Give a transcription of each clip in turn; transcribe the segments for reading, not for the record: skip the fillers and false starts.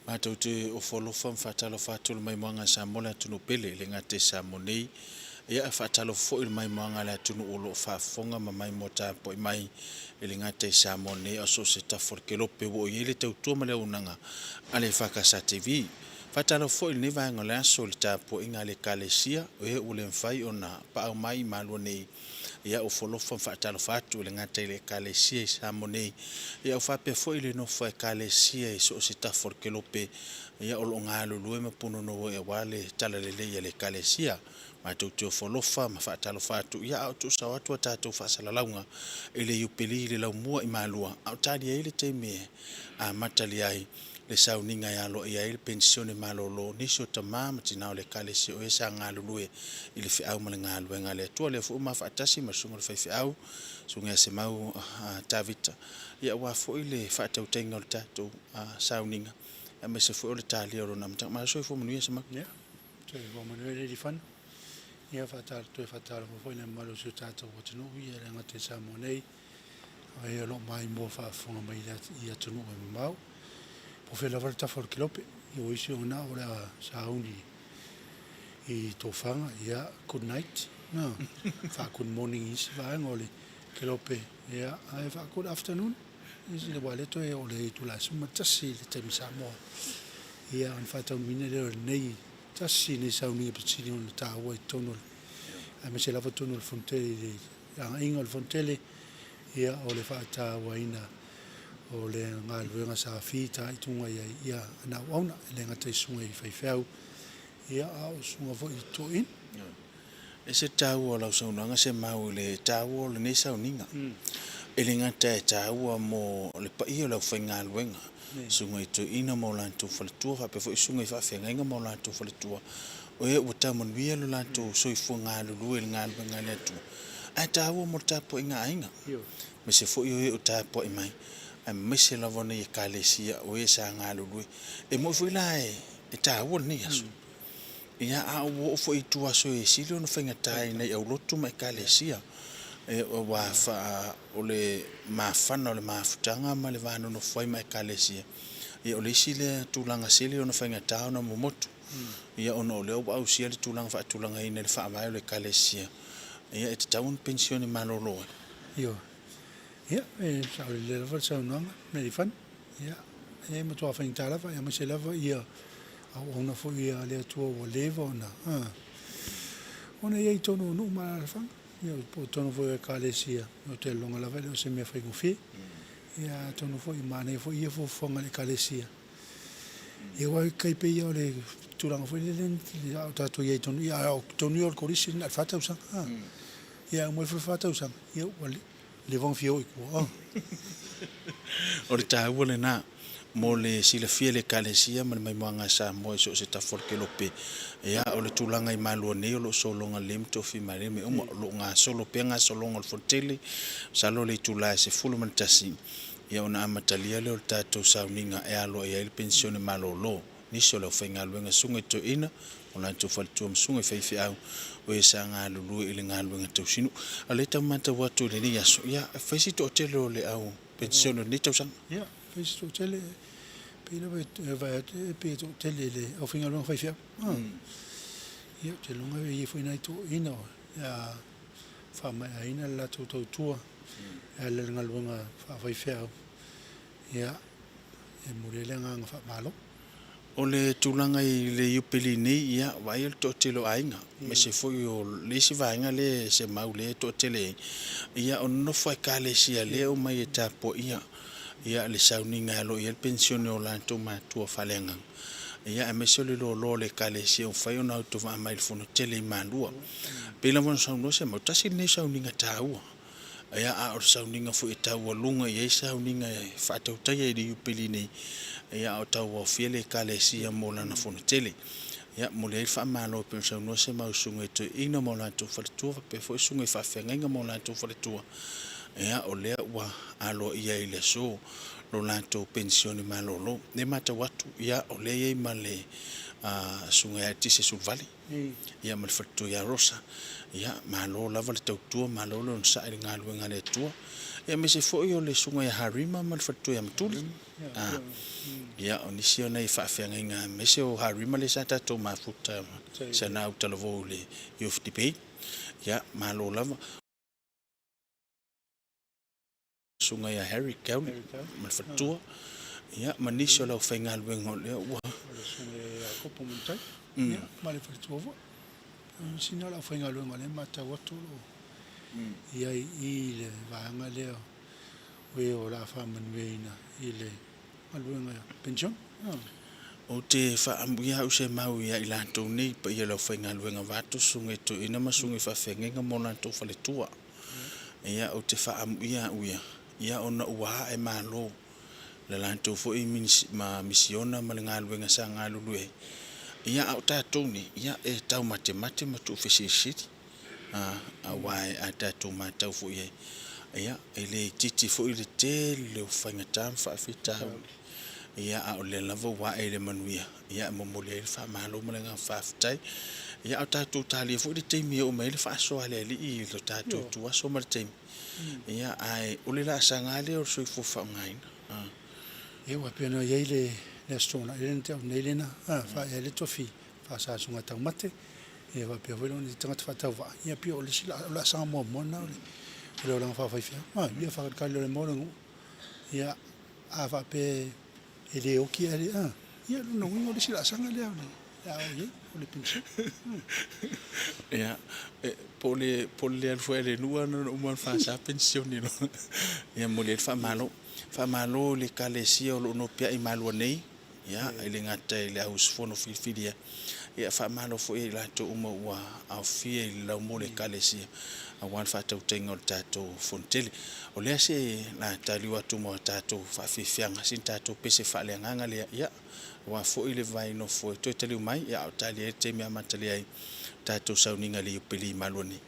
Matou te ofo alofa ma faatalofa atu i le maimoaga a Samoa le atunuu pele, e le gata i Samoa nei, ia ae faatalofa foi i le maimoaga a le atunuu o lo o faafofoga ma maimoa tapuai mai, e le gata i Samoa nei a o so o se tafa o le kelope ua oo i ai le tautua ma le auaunaga a le EFKS TV. Faatalofa foi i lenei vaega o le aso i le tapuaiga a le Ekalesia, o e ua le mafai ona paau mai i Malua nei, ia ofo alofa ma faatalofa atu e le gata i le Ekalesia i Samoa nei, ia o faapea foi le nofo a Ekalesia i so o se tafa o le kelope, ia o lo o galulue ma punonou ai aua le talalelei a le Ekalesia. Matou te ofo alofa ma faatalofa atu, ia a o tuusao atu a tatou faasalalauga i le Iupeli i le laumua i Malua, a o talia ai le taimi e amatalia ai le sauniga e aloaia ai le penisione malolo o nisi o tama ma tina o le Ekalesia o e sa galulue i le feau ma le galuega a le Atua. O lea foi ua ma faatasi ma le susuga i le faifeau, Susuga ia Semau Tavita, ia aua foi le faatautaiga o le tatou sauniga, aemaise foi o le talia o lona amataga. Malo soifua manuia Semau. Ia, soifua manuia le alii Ia toe faatalofa foi i le mamalu o si o tatou atunuu, ia e le gata i Samoa nei, a o lo o maimoa faafofoga mai i atunuu e mamao. Po o fea lava le tafa o le kelope, ia o isi o na o le a sauni i tofaga, ia good night, no. Fa good morning i isi vaega o le kelope, ia ae fa good afternoon isi le wale toe o le itula e 11 i le taimi Samoa. Ia ona faataunuuina lea o lenei tasi lenei sauniga pitosili ona taua i totonu o le aemaise lava totonu o le Fonotele i le agaiga o le Fonotele, ia o le faatauaina o le galuega sa fitaituga i ai ia ana auauna, e le gata i susuga i faifeau, ia a o susuga foi i toeaiina. E ese le taua o lau saunoaga Semau i le taua o lenei sauniga. E le gata e taua mo le paia o le aufaigaluega, susuga i toeaiina ma o latou faletua faapea foi susuga i faafeagaiga ma o latou faletua, o e ua tau manuia lo latou soifua galulue i le galuega a le Atua, ae taua mo le tapuaiga a aiga, aemaise foi o e o tapuai mai, aemaise lava nei Ekalesia o e sa galulue. E moni foi la e taua lenei aso, ia a ua oo foi i tua aso e sili ona faigata i nai aulotu ma Ekalesia, aua o le mafana o le mafutaga ma le va nonofo ai ma Ekalesia, ia o le isi lea tulaga sili ona faigata ona momotu. Ia ona o lea ua ausia le tulaga faatulagaina i le faavae o le Ekalesia, ia e tatau ona penisione malolo ai. Ioe. Ia, e saolelei lava le saunoaga, Meriwhana. Ia, e matua faigata lava, aemaise lava ia auauna foi a le Atua ua leva ona, ona i ai i totonu o nuu ma alaalafaga, ia po o totonu foi o Ekalesia, ou te lagona lava e le o se mea faigofie. Ia, atonu foi e manaia foi ia fuafuaga a le Ekalesia. Ia aua e tai pei lava o le tulaga foi lele a o tatou i ai tonu, ia a o totonu ia o le kolisi na o le fa tausaga. Ia uma ifo le fa tausaga, ia ua leva ona fia o i tua. O le taua lena mo le silafia e le Ekalesia ma le maimoaga a Samoa i so o se tafa o le kelope. Ia, o le tulaga i Malua nei o lo o sologa lelei ma tofi malie mea uma. O lo o gasolo pea gasologa o le Fonotele, masalo o le itula e 11 ia ona amatalia lea o le tatou sauniga e aloaia ai le penisione malolo. Nisi o le aufaigaluega susuga i toeaiina, o latou faletua ma susuga i faifeau o e sa galulue i le galuega tausinuu. A o lea e tau matau atu i lenei aso, ia, e fai si toatele o le au penisione o lenei tausaga. Ia, fai si toatele, pei lava e vaai atu, e pei e toatele i le aufaigaluega faifeau. Ia, ou te iloa e i ai foi nai toeaiina o le a faamaeaina le latou tautua e ala i le galuega faafaifeau, ia, e momoli ai le agaga faamalo. O le tulaga i le Iupeli nei, ia, vaaia le toatele o aiga, aemaise foi o le isi vaega lea e semau lea e toatele ai, ia, o nonofo a Ekalesia lea e omai e tapuaia ia le sauniga e alo i ai le penisione o latou matua faaleagaga, ia, aemaise o le loaloa o le Ekalesia ua mafai ona autovaa mai i le fonotele i Malua. Pei lava ona saunoa Semau, tasi lenei sauniga taua. Ia, a o le sauniga foi e taualuga i ai sauniga e faatautaia i le Iupeli nei, ia, a o tauaofia le Ekalesia mo lana fonotele. Ia, momoli ai le faamalo e pei ona saunoa se mau susuga i toeaiina ma o latou faletua faapea foi susuga i faafeagaiga ma o latou faletua. Ia, o lea ua aloaia i le aso lo latou penisione malolo. O lea e matau atu, ia, o lea e i ai ma le susuga ia Tise Suluvale, ia ma le faletua ia Rosa. Ia, malo lava le tautua, malo le onosai i le galuega a le Atua. Ia, aemaise foi o le susuga ia Harima ma le faletua ia Matuli. Ia, o nisi o nai faafeagaiga, aemaise o Harima lea sa tatou mafuta sana autalavou i le Youth Debate. Ia, malo lava. Susuga ia Harry Gauli ma le faletua, ia, ma nisi o le aufaigaluega o lea ua. O le susuga ia Iakopo Manutai, ia, ma le faletua foi. O nisi na o le aufaigaluega o lea e matau atu o lo o i ai i i le vaega lea o e o le a faamanuiaina i le galuega penisione. Ou te faaamuia au se mau ia i latou nei, paia o le aufaigaluega vaeatu, susuga i toeaiina ma susuga i faafeagaiga ma o latou faletua. Ia, ou te faaamuia au ia, ia ona ua ae malo le latou foi ma misiona ma le galuega sa galulue ai. Ia, a o tatou nei, ia, e taumatemate ma tuufesilisili, aua a tatou matau foi i ai, ia, e le itiiti foi le tele o faigata ma faafitauli, ia, a o lea lava ua ae i le manuia, ia, e momoli ai le faamalo ma le agaga faafetai. Ia, a o tatou talia foi le taimi e oo mai ai le faasoa a le Alii i lo tatou ituaso ma le taimi, ia, ae o le laasaga lava lea o le soifua faaaogaina. Ia, ua pei ona i ai le Aso Toonai lea na tea atu nei lena, faaea ai le tofi faasasuga taumate, ia faapea foi lona tagata faatauvaa, ia pei o le isi laasaga muamua lena o le olaga faafaifeau. Ia faakalikali o le moa o le nuu, ia a faapea e le oki ae le, ia lona uiga o le isi laasaga lea o le a oo i ai, o le penisione. Ia, po o le, po o le le alu foi a le nuu lava na uma ona faasa penisione loa. Ia momoli ai le faamalo. Faamalo i le Ekalesia o lo o nopiai i Malua nei, ia, e le gata i le au usufono filifilia, ia faamalo foi ia i latou uma ua aofia i le laumua o le Ekalesia aua le faatautaiga o le tatou Fonotele. O lea se la taliu atu mo a tatou faafiafiaga, sina tatou pese faaleagaga lea, ia, aua foi le vai nofo e toe taliu mai, ia, a o tali ai le taimi e amatalia ai tatou sauniga i le Iupeli i Malua nei.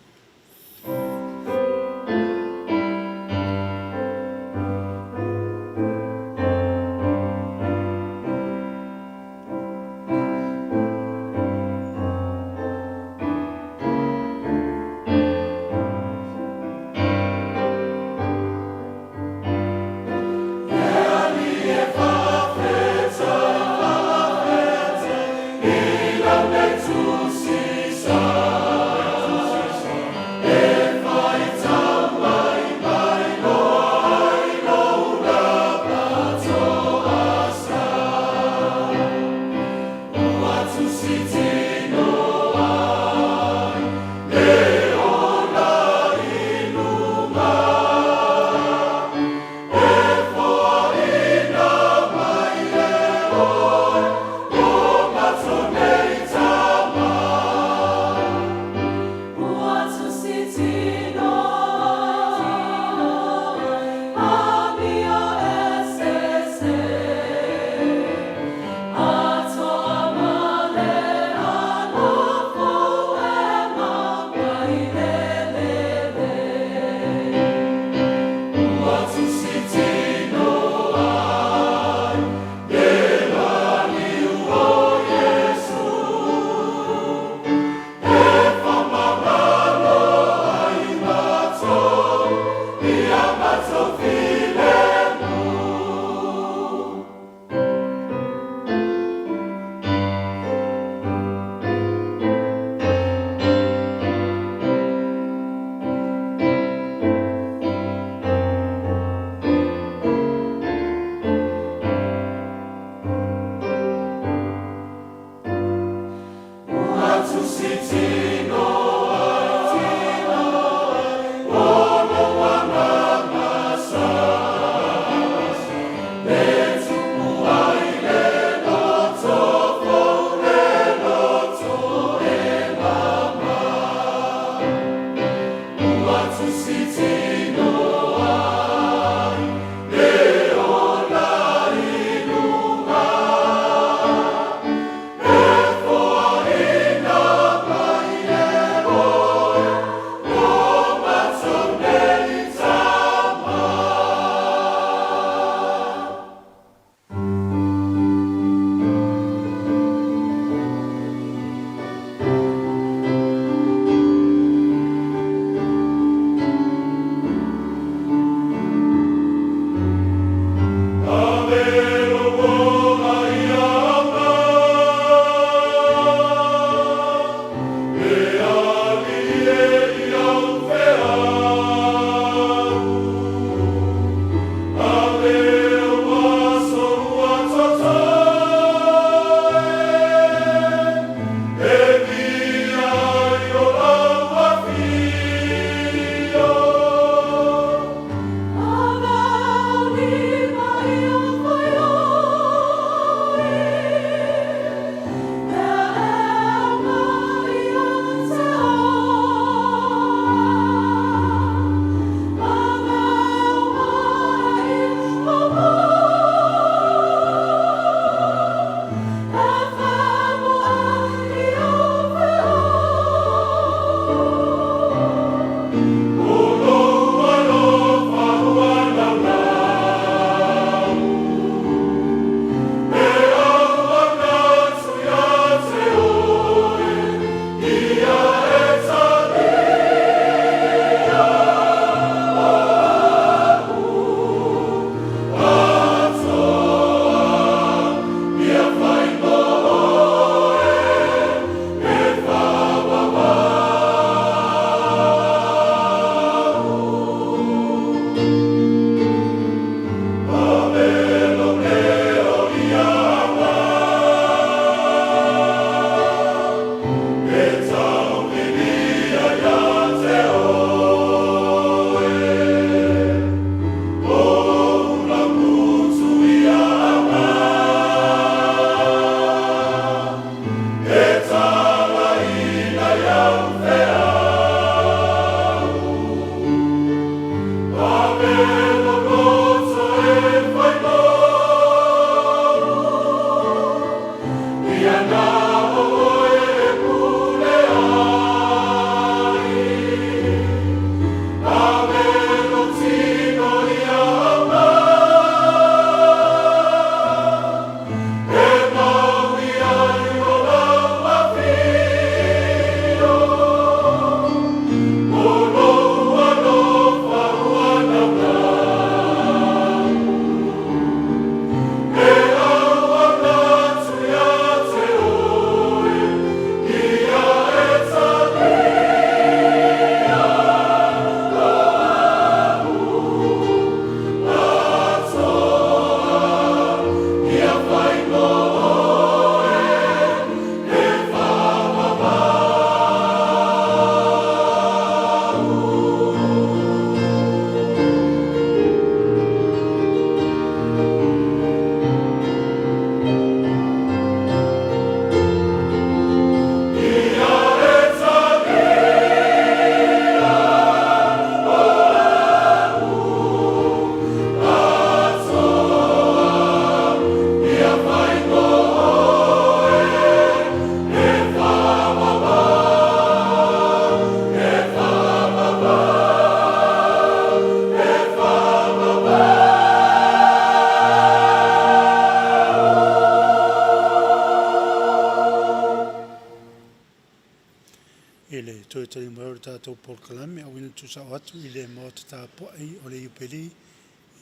le toe tali mai o le tatou polokalame auina tuusao atu i le Maota tapuai o le Iupeli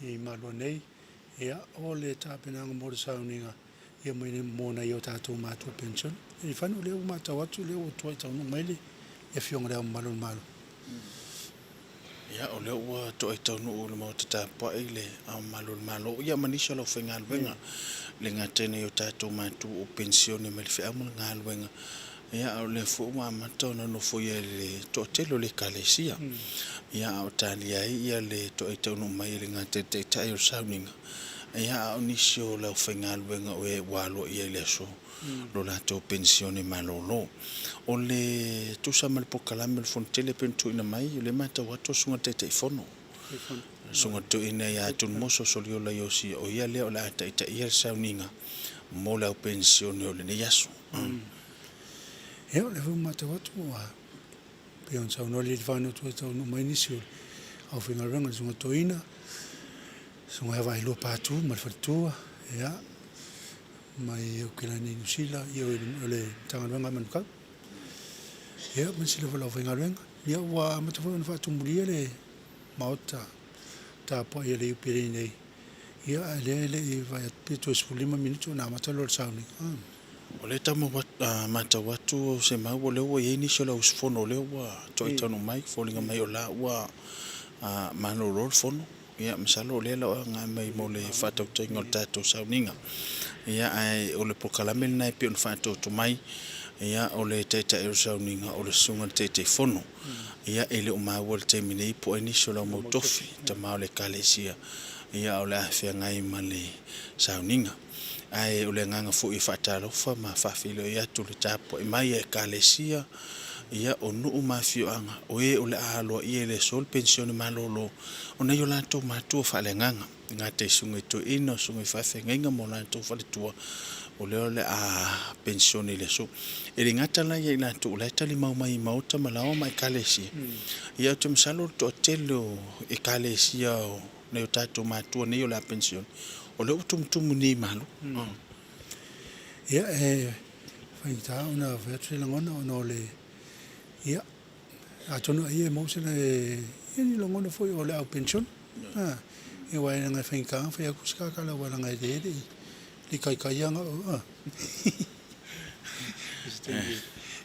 i Malua nei, ia, o le tapenaga mo le sauniga ia mai le mo nai o tatou matua penisione. Alifano, o lea ua matau atu o lea ua tuai taunuu mai le Afioga i Le Ao Mamalu o le Malo. Ia, o lea ua toai taunuu i le Maota tapuai le Ao Mamalu o le Malo, ia ma nisi o le aufaigaluega, le gata i nai o tatou matua o penisione mai le feau ma le galuega, ia a o lea foi ua amata ona nofoia e le toatele o le Ekalesia. Ia, a o talia ai ia le toai taunuu mai e le gata i le Taitai o le sauniga, ia a o nisi o le aufaigaluega o e ua aloaia i le aso lo latou penisione malolo. O le tusa ma le polokalame o le Fonotele e pei ona tuuina mai, o lea e matau atu o le Susuga i le Taitaifono, le Susuga i le Toeaina ia Tunumoso Soliola Iosia, o ia lea o le a taitaia le sauniga mo le au penisione o lenei aso. Ia, o lea foi ua matau atu ua pei ona saunoa le Alii Whanau e taunuu mai nisi o le aufaigaluega, le Susuga Toeaina, Susuga ia Vaaelua Patu ma le faletua, ia, mai Aukilani Niu Sila, ia o le Matagaluega a Manukau. Ia, ma nisi lava o le aufaigaluega. Ia, ua amata foi ona faatumulia le Maota tapuai a le Iupeli nei, ia, a o lea e le i vaai atu pe toe 15 minute ona amata lea o le sauniga. O lea e tau matau atu o se mau o lea ua i ai nisi o le auusufono o lea ua toai taunuu mai, foliga mai o la ua malolo le fono. Ia masalo o lea la o agai mai mo le faatautaiga o le tatou sauniga. Ia ae o le polokalame lena e pei ona faatooto mai, ia o le taitai o le sauniga o le susuga i le Taitaifono. Ia e le o maua i le taimi nei po o ai nisi o le au mau tofi, tama o le Ekalesia, ia o le a feagai ma le sauniga. Ae o le agaga foi e faatalofa ma faafeiloai atu i le tapuai mai a Ekalesia, ia o nuu ma afioaga, o e o le a aloaia i le aso le penisione malolo o nai o latou matua faaleagaga, e gata i susuga i toeaiina, o susuga i faafeagaiga ma o latou faletua, o lea o le a penisione i le aso. E le gata la ia i latou o la e talimau mai i maota ma laoa ma Ekalesia, ia ou te masalo o le toatele o Ekalesia o nai o tatou matua nei o le a penisione, o lea ua tumutumu nei i Malo. Ia, e faigata ona fai atu se lagona ona o le, ia, atonu ai e maua se, ia ni lagona foi o le au penisione. Ia, aua e leaga e faigata ona fai atu se tatala aua leaga e le i taitaia na au, i se taimi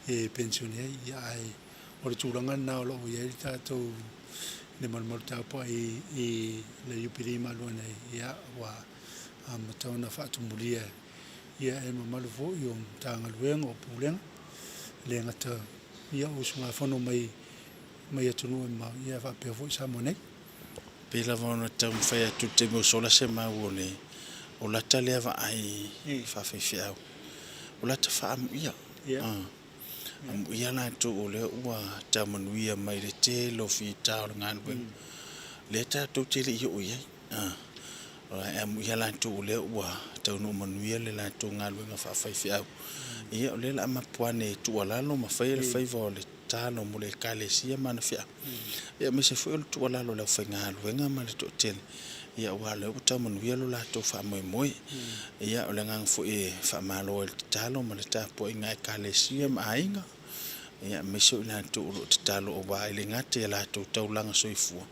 e penisione ai. Ia, ae o le tulaga lena o lo o i ai le tatou le malumalu tapuai i le Iupeli Malua nei, ia, ua amata ona faatumulia ia e mamalu foi o Matagaluega o Pulega, e le gata ia o usugafono mai mai atunuu e mamao, ia faapea foi Samoa nei. Pei lava ona taumafai atu i le taimi ua sola se mau o le o lata lea vaai faafaifeau, o lata faaamuia. Amuia latou o lea ua taumanuia mai le tele o fita o le galuega, lea tatou te le i oo i ai. E amuia latou o lea ua taunuu manuia le latou galuega faafaifeau. Ia o lea o le a mapu ane e tuualalo ma faia le faiva o le tatalo mo le Ekalesia ma ana feau, ia aemaise foi o le tuualalo i le aufaigaluega ma le toatele, ia aua o lea ua tau manuia lo latou faamoemoe. Ia o le agaga foi e faamalo ai i le tatalo ma le tapuaiga a Ekalesia ma aiga, ia aemaise o i latou o lo o tatalo aua e le gata i a latou taulaga soifua,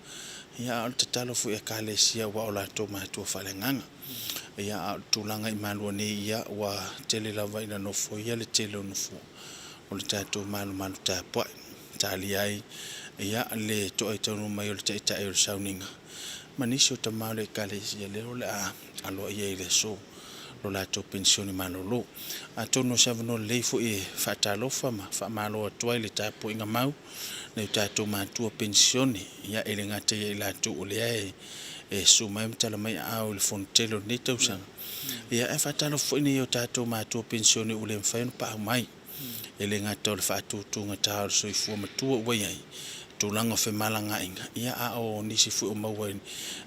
ia a o le tatalo foi a Ekalesia aua o latou matua faaleagaga. Ia a o le tulaga i Malua nei, ia ua tele lava ina nofoia le tele o nofoa o le tatou malumalu tapuai, talia ai ia le toai taunuu mai o le Taitai o le sauniga ma nisi o tama o le Ekalesia lea o le a aloaia i le aso lo latou penisione malolo. Atonu o se avanoa lelei foi e faatalofa ma faamalo atu ai le tapuaiga mau nai o tatou matua penisione, ia e le gata ia i latou o lea e susu mai ma tala mai aao i le fonotele o lenei tausaga, ia ae faatalofa foi i nai o tatou matua penisione ua le mafai ona paau mai. E le gata o le faatutugata o le soifua matua ua i ai, tulaga o femalagaaiga, ia a o nisi foi o maua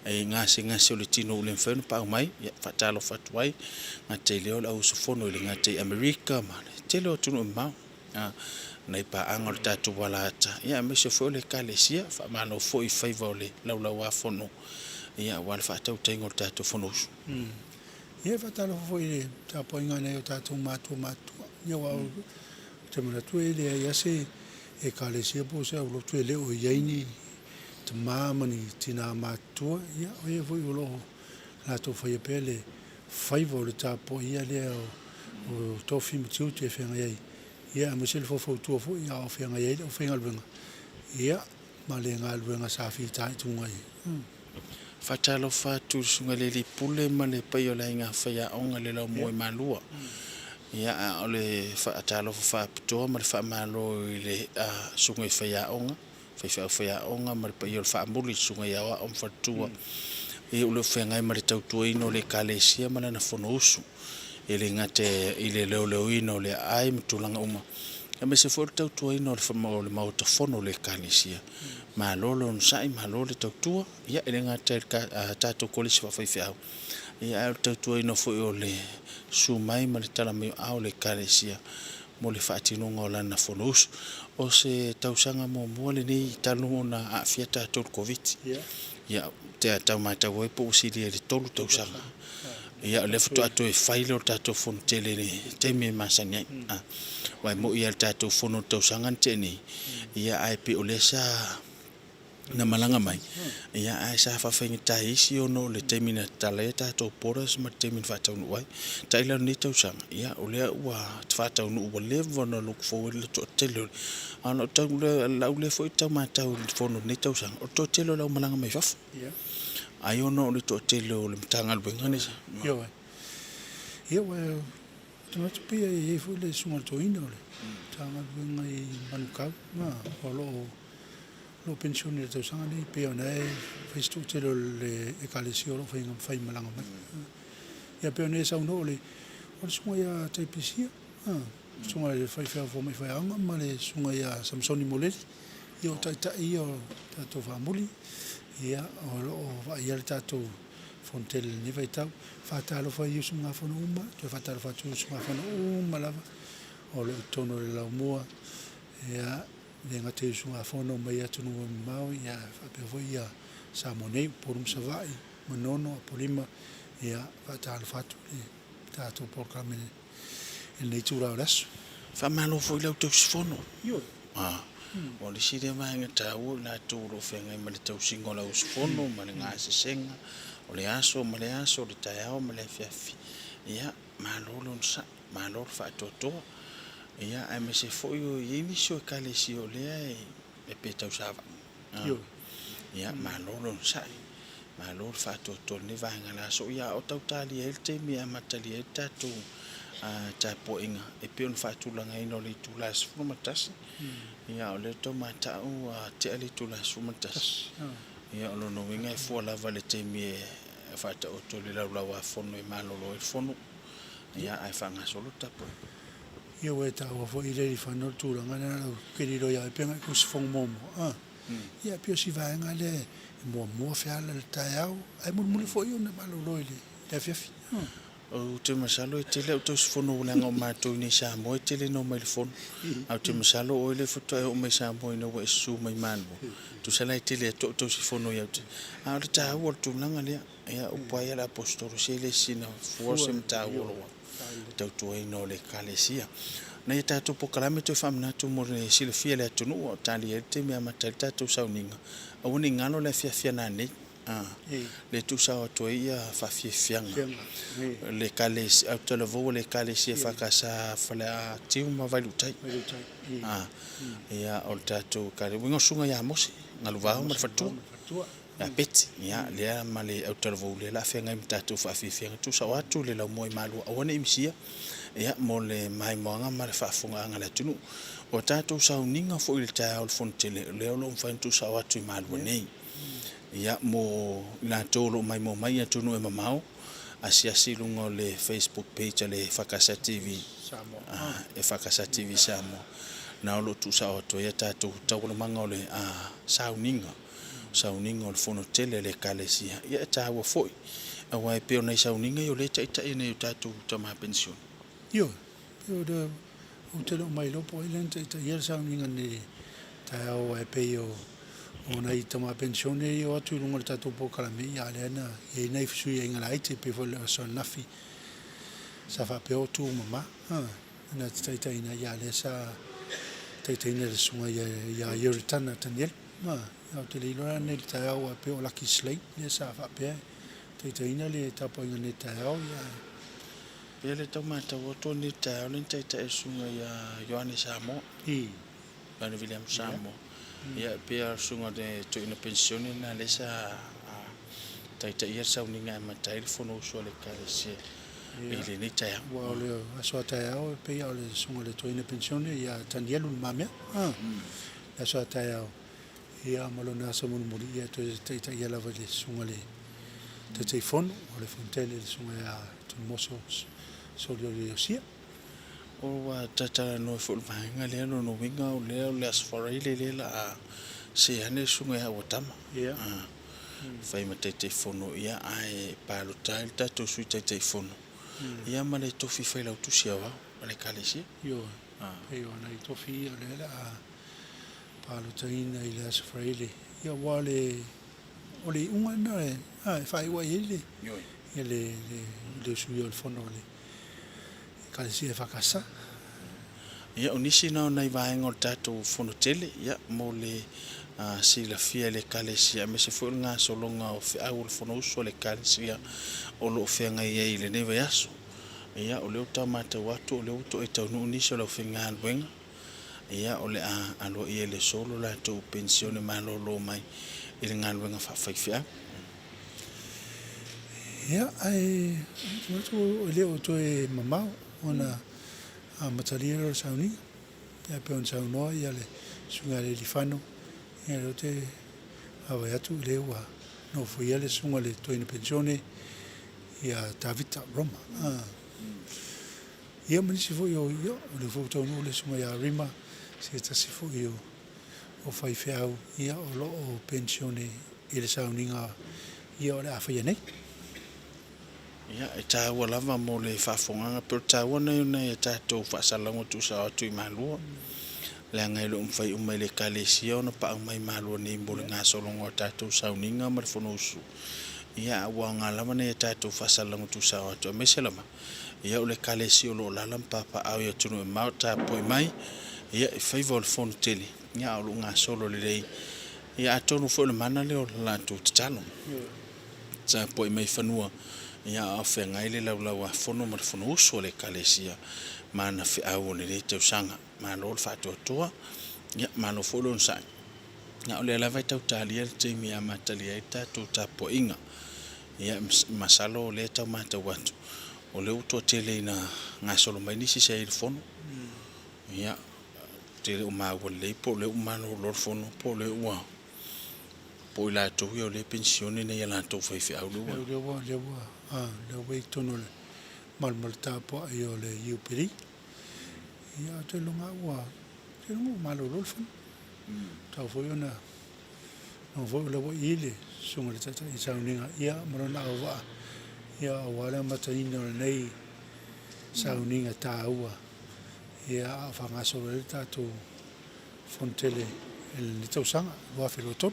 i gasegase o le tino ua le mafai ona paau mai, ia faatalofa atu ai, gata i lea o le au usufono e le gata i Amerika ma le tele o atunuu e mamao, nai paaga o le tatou alaata, ia aemaise foi o le Ekalesia, faamalo foi i faiva o le laulauafono, ia aua le faatautaiga o le tatou Fonousu. Ia e faatalofa foi i le tapuaiga a nai o tatou matua matutua. Ia aua ou te manatu e leai lava se Ekalesia po o se aulotu e le o i ai ni tama ma ni tina matutua, ia o ia foi o lo o latou faia pea le faiva o le tapuaia lea o tofi ma tiute e feagai ai, ia aemaise le faufautua foi a o feagai ai le aufaigaluega, ia ma le galuega sa fitaituga i ai. Faatalofa atu i le Susuga i le Alii Pule ma le paia o le Aiga Faiaoga i le Laumoemalua. Ia, a o le faatalofa faapitoa ma le faamalo i le Susuga i Faiaoga, faifeau faiaoga ma le paia o le Faamuli, Susuga i Aoao ma Faletua, e o lo o feagai ma le tautuaina o le Ekalesia ma lana Fonousu. E le gata i le leoleoina o le aai ma tulaga uma, aemaise foi o le tautuaina o le Maota Fono o le Ekalesia. Malo le onosai, malo le tautua, ia e le gata i le tatou Kolisi Faafaifeau, ia ae o le tautuaina foi o le susu mai ma le tala mai o aao o le Ekalesia mo le faatinoga o lana Fonousu. O se tausaga muamua lenei talu ona aafia tatou i le Koviti. Ia, te tau matau ai po ua silia i le 3 tausaga. Ia, o lea faatoa toe fai lea o le tatou fono tele i le taimi e masani ai. Aua e moni lava i le tatou fono i le tausaga na tea nei, ia ae pei o lea sa na malaga mai, ia ae sa faafaigata i isi ona o le taimi na tatala ai a tatou borders ma le taimi na faataunuu ai. Taila o lenei tausaga, ia o lea ua faataunuu ua leva ona look forward le toatele o le... A o lau tau, lau lea foi tau matau i le fono i lenei tausaga, o le toatele o le aumalaga mai fafo. Ai ona o le toatele o le Matagaluega nei sa... Ioe. Ia, ua ou te manatu pei e i ai foi le Susuga i le Toeaina o le Matagaluega i Manukau, o lo o penisione i le tausaga lenei, pei ona e fai si toatele o le Ekalesia o lo o faimalaga mai. Ia pei ona e saunoa o le Susuga ia Taipisia, Susuga i le faifeau fomai faiaoga ma le Susuga ia Samasoni Moleli, ia o taitai ia o tatou faamuli, ia o lo o vaaia le tatou fonotele i lenei vaitau. Faatalofa i usugafono uma, toe faatalofa atu i usugafono uma lava o lo o i totonu o le laumua, ia, e le gata i usugafono mai atunuu e mamao, ia faapea foi ia Samoa nei, Upolu ma Savaii, Manono, Apolima, ia faatalofa atu i le tatou polokalame i lenei itula o le aso. Faamalo foi i lau tausifono. O le isi lea vaega taua o i latou o lo o feagai ma le tausiga o le auusufono ma le gasesega o le aso ma le aso, le taeao ma le afiafi. Ia, malo le onosai, malo le faatoatoa. Ia, aemaise foi o i ai nisi o Ekalesia o lea e pe tausavai. Ia, malo le onosai, malo le faatoatoa i lenei vaega o le aso. Ia, a o tau talia ai le taimi e amatalia ai le tatou tapuaiga e pei ona faatulagaina o le itula e 11. Ia, o lea e tau matau ua tea le itula e 11. Ia, o lona uiga e fua lava i le taimi e faataoto i le laulau-a-fono e malolo ai le fono, ia, ae faagasolo le tapuaiga. Ia ua e taua foi le alifano le tulaga lea na ou kelilo ia oe pe na e usufono muamua a ia pei o si vaega lea e muamua feala i le taeao ae mulimuli foi ona malolo i le afiafi. Ou te masalo e tele au tausifono leaga o matou i inei i Samoa e tele ina omai i le fono. Ae ou te masalo o oe lea faatoa e oo mai i Samoa ina ua e susu mai Malua. Tusa la e tele atu au tausifono ia te. A o le taua o le tulaga lea, ia upu lava ia a le Aposetolo, se e le sina fua se mataua o lou tautuaina o le Ekalesia. Nai a tatou polokalame toe faamanatu mo le silafia e le atunuu a o talia ai le taimi e amata ai le tatou sauniga, aua ne i galo le afiafi a nanei, a, le tuusao atu ai ia faafiafiaga le Ekalesia, autalavou a le Ekalesia EFKS Faleatiu ma Vailuutai. A, ia o le tatou Ekalesia, uiga o Susuga ia Mose, Galuvao ma le Faletua. Ia Peti, ia lea ma le autalavou lea la feagai ma tatou faafiafiaga tuusao atu le laumua i Malua aua ne i misia ia mo le maimoaga ma le faafofogaaga a le atunuu. O tatou sauniga foi i le taeao o le Fono Tele lea o lo o mafai ona tuusao atu i Malua nei. Ia mo i latou o lo o maimoa mai i atunuu e mamao, asiasi i luga o le Facebook page a le EFKS TV, EFKS TV Samoa, na o lo o tuusao atu ai a tatou taualumaga o le sauniga. Sauniga o le fono tele a le Ekalesia, ia e taua foi, aua e pei o nai sauniga ia o lea e taitai e nai o tatou tama penisione. Ioe, pei o le, ou te le o mailoa po o ai lea na taitaia le sauniga nei taeao aua e pei o, o nai tama penisione ia e o atu i luga o le tatou polokalame, ia a o lea na i ai nai fesuiaiga laiti e pei foi o le aso ananafi sa faapea o tumama, na te taitaiina ai, a o lea sa taitaiina e le Susuga ia Ioritana Tanielu. Ia, ou te le iloa la nei i le taeao aua e pei o Lucky Slade lea sa faapea e taitaiina le tapuaiga nei i le taeao, ia ae. Pei o le tau matau atu o nei taeao lea na taitai e le Susuga ia Ioane Samoa. I. Ioane Viliamu Samoa. Ia, e pei lava o le Susuga i le Toeaina Penisione lena lea sa taitaia le sauniga e amata ai le Fonousu a le Ekalesia i lenei taeao. Aua o le aso a taeao e pei lava o le Susuga i le Toeaina Penisione ia Tanielu Le Mamea. Le aso a taeao, ia ma lona aso mulimuli, ia e toe taitaia lava i le Susuga i le Taitaifono o le Fonotele le Susuga ia Tunumoso Solioli Iosia. Ua talatalanoa foi i le vaega lea, lona uiga o lea o le Aso Faraile lea o le a se ane le susuga ia Auatama fai ma Taitaifono, ia ae palota ai le tatou Sui Taitaifono ia ma le tofi Failautusi Aoao a le Ekalesia. Ioe, pei o nai tofi ia o lea o le a palotaina i le Aso Faraile, ia aua o le o le iuga lena e faaiu ai ai le ia le le usuia o le fono a le Ekalesia EFKS. Ia, o nisi na o nai vaega o le tatou fono tele, ia, mo le silafia e le Ekalesia, aemaise foi o le gasologa o feau o le Fonousu a le Ekalesia o lo o feagai ai i lenei vaiaso. Ia, o lea ua tau matau atu o lea ua toe taunuu nisi o le aufaigaluega, ia, o le a aloaia i le aso lo latou penisione malolo mai i le galuega faafaifeau. Ia, ae ou te manatu e le o toe mamao ona amatalia lea o le sauniga. Ia, e pei ona saunoa le Susuga ia Lealifano, ia o lea ou te vaavaai atu o lea ua nofoia le Susuga i le Toeaina Penisione ia Tavita Roma. Ia ma nisi foi o, ia, o lea foi ua taunuu le Susuga ia Rima, se tasi foi o faifeau ia o lo o penisione i le sauniga ia o le a faia nei. Ia, e taua lava mo le faafofogaaga, pei o le taua lenei o nai a tatou faasalalauga tuusao atu i Malua, leaga e le o mafai uma e le Ekalesia ona paau mai i Malua nei mo le gasologa o a tatou sauniga ma le Fonousu. Ia, a ua aoga lava nai a tatou faasalalauga tuusao atu, aemaise lava, ia o le Ekalesia o lo o alaala ma papaaao i atunuu e mamao, tapuai mai, ia, i faiva o le Fonotele, ia, a o lo o gasolo lelei. Ia, atonu foi o le mana lea o le latou tatalo. Tapuai mai fanua, ia a o feagai le Laulau-a-Fono ma le Fonousu a le Ekalesia ma ana feau o lenei tausaga. Malo le faatoatoa, ia malo foi le onosai. Ia o lea lava e tau talia le taimi e amatalia ai le tatou tapuaiga. Ia masalo o lea e tau matau atu, o lea ua toatele ina gasolo mai nisi sa i ai i le fono. Ia, ou te le o maua lelei po o lea ua malolo le fono po o lea ua Po o i latou ia o lea e penisione nei a latou faifeau lea ua. Lea ua, lea ua, lea ua i totonu o le malumalu tapuai o le Iupeli. Ia, ou te iloa ua, ou te iloa ua malolo le fono. Tatau foi ona, iloa foi o lea ua i le Susuga i le Taitai i sauniga, ia, ma lona auvaa, ia, aua le amataina o lenei sauniga taua, ia, a o faagasolo ai le tatou Fonotele i lenei tausaga 2023.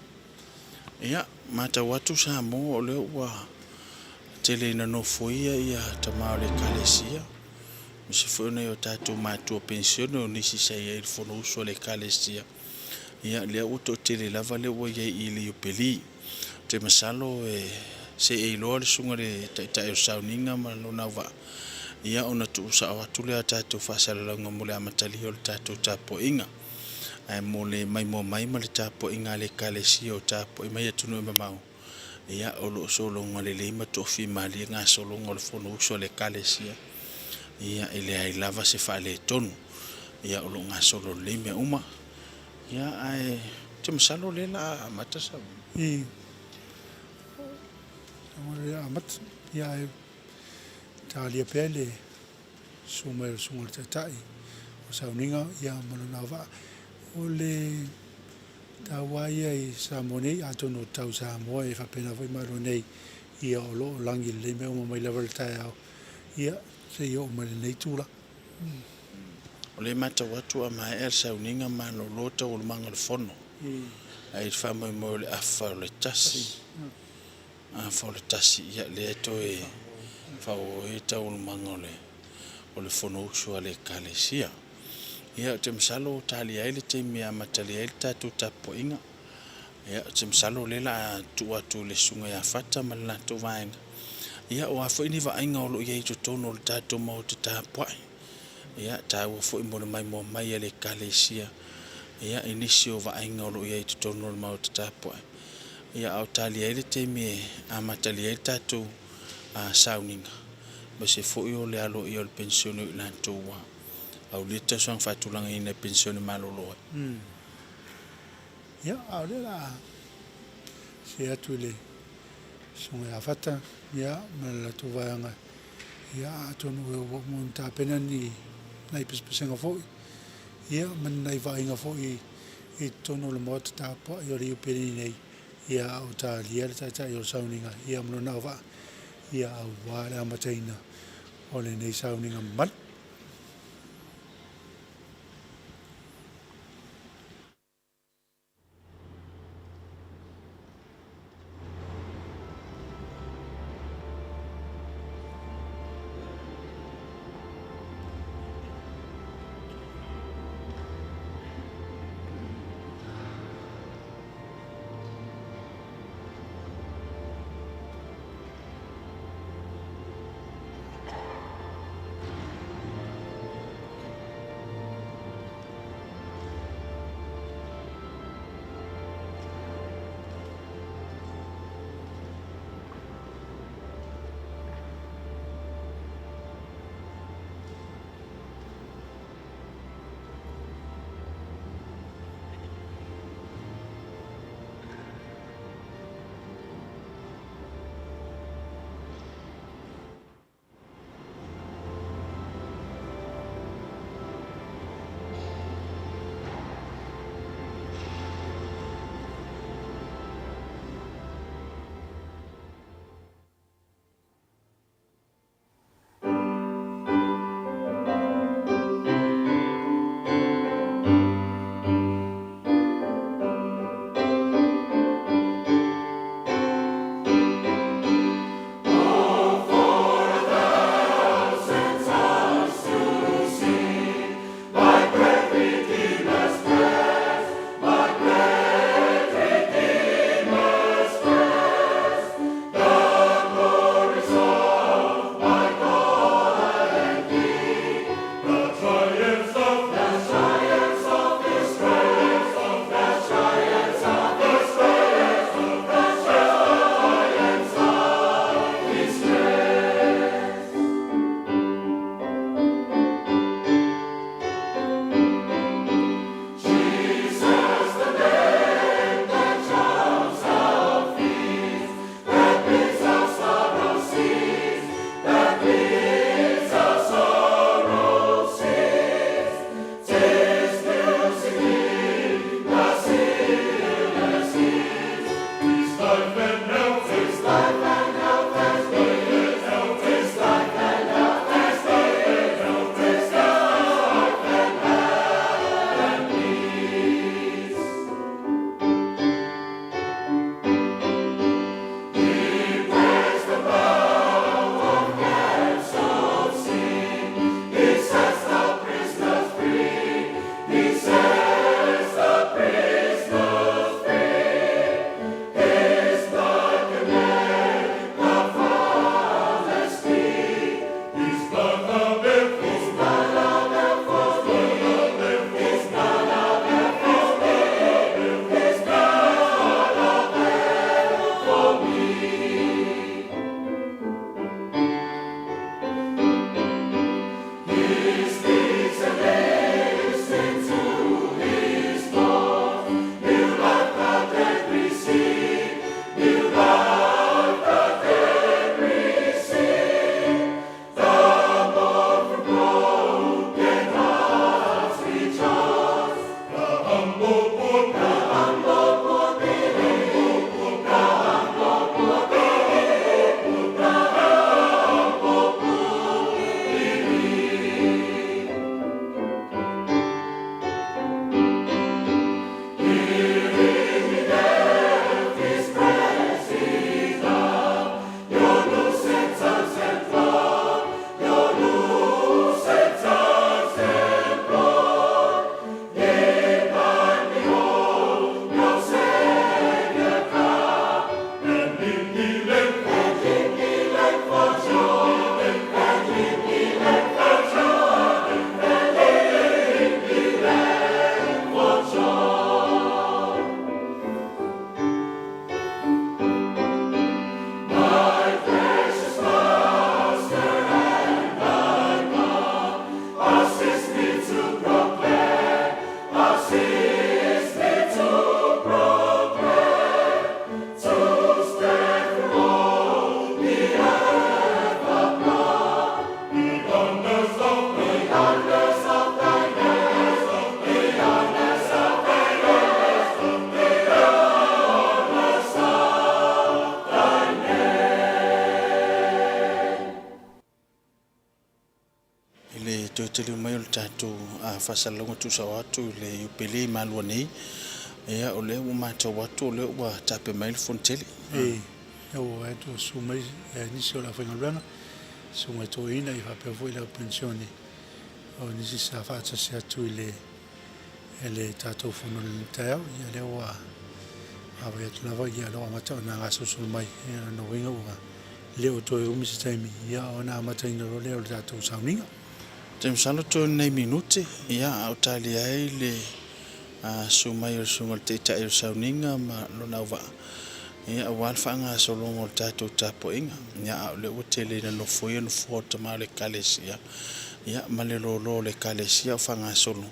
Ia, matau atu Samoa o lea ua tele ina nofoia ia tama o le Ekalesia, aemaise foi o nai o tatou matua penisione o nisi sa i ai i le Fonousu a le Ekalesia, ia lea ua toatele lava lea ua i ai i le Iupeli. Ou te masalo e seei loa le susuga i le Taitai o Sauniga ma lona auvaa, ia ona tuusao atu lea o tatou faasalalauga mo le amatalia o le tatou tapuaiga. Ae mo le maimoa mai ma le tapuaiga a le Ekalesia o tapuai mai atunuu e mamao, ia o lo o sologa lelei ma toafimalie gasologa o le Fonousu a le Ekalesia, ia e leai lava se faaletonu. Ia o lo o gasolo lelei mea uma. Ia ae ou te masalo o lea o le a amata sau. I o le a amata, ia ae talia pea le susu mai o le Susuga i le Taitai o Sauniga ia ma lona auvaa. O le taua lava ia i Samoa nei, atonu o tau Samoa e faapena foi Malo nei, ia o lo o lagi lelei mea uma mai lava i le taeao, ia seia oo mai i lenei itula. O lea e matau atu a maea le sauniga malolo taualumaga o le fono, ae i le faamoemoe o le afa o le tasi, afa o le tasi, ia lea e toe faaauau ai taualumaga o le Fonousu a le Ekalesia. Ia, ou te masalo ua talia ai le taimi e amatalia ai le tatou tapuaiga. Ia, ou te masalo o lea o le a tuu atu i le Susuga ia Fata ma le latou vaega. Ia, o a foi ni vaaiga o lo o i ai i totonu o le tatou Maota tapuai, ia, e taua foi mo le maimoa mai a le Ekalesia, ia, i nisi o vaaiga o lo o i ai i totonu o le Maota tapuai. Ia, a o talia ai le taimi e amatalia ai le tatou sauniga, aemaise foi o le aloaia o le penisione o i latou ua aulia le tausaga faatulagaina e penisione malolo ai. Ia, a o lea o le a see atu i le Susuga ia Fata, ia, ma le latou vaega, ia, atonu ua uma ona tapena ni nai pesepesega foi, ia, ma ni nai vaaiga foi i totonu o le Maota tapuai o le Iupeli nei, ia, a o talia le Taitai o le sauniga, ia, ma lona auvaa, ia, aua le amataina o lenei sauniga mamalu. taliu mai o le tatou faasalalauga tuusao atu i le Iupeli i Malua nei, ia o lea ua matau atu o lea ua tape mai le Fonotele. Ee, lea ua vaai atu ua susu mai nisi o le aufaigaluega, susuga i toeaiina ia faapea foi le au penisione o nisi sa faatasi atu i le le tatou fono i lenei taeao. Ia lea ua vaavaai atu lava ia o lea ua amata ona gasolosolo mai, ia o lona uiga ua le o toe umi se taimi ia ona amataina loa lea o le tatou sauniga. Ou te masalo toe ni nai minute ia a o talia ai le susu mai o le susuga i le Taitai o le sauniga ma lona auvaa ia aua le faagasologa o le tatou tapuaiga. Ia a o lea ua tele ina nofoia nofoa o tama o le Ekalesia ia ma le loaloa o le Ekalesia o faagasolo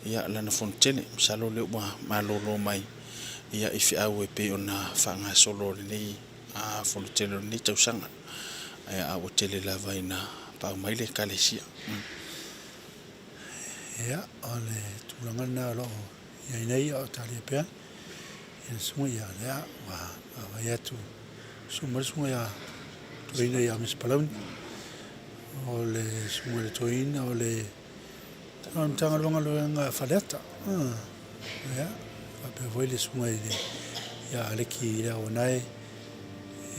ia lana fonotele. Masalo o lea ua malolo mai ia i feau e pei ona faagasolo lenei fonotele o lenei tausaga. Ae ua tele lava ina paau mai le Ekalesia. Ia, o le tulaga lena o lo o i ai nei a o talia pea le susuga ia lea ua vaavaai atu, susu mai le susuga ia Toeaina ia Mr Palauli, o le susuga i le Toeaina o le Matagaluega a Faleata. Ia, faapea foi le susuga ia Aleki Leauanae,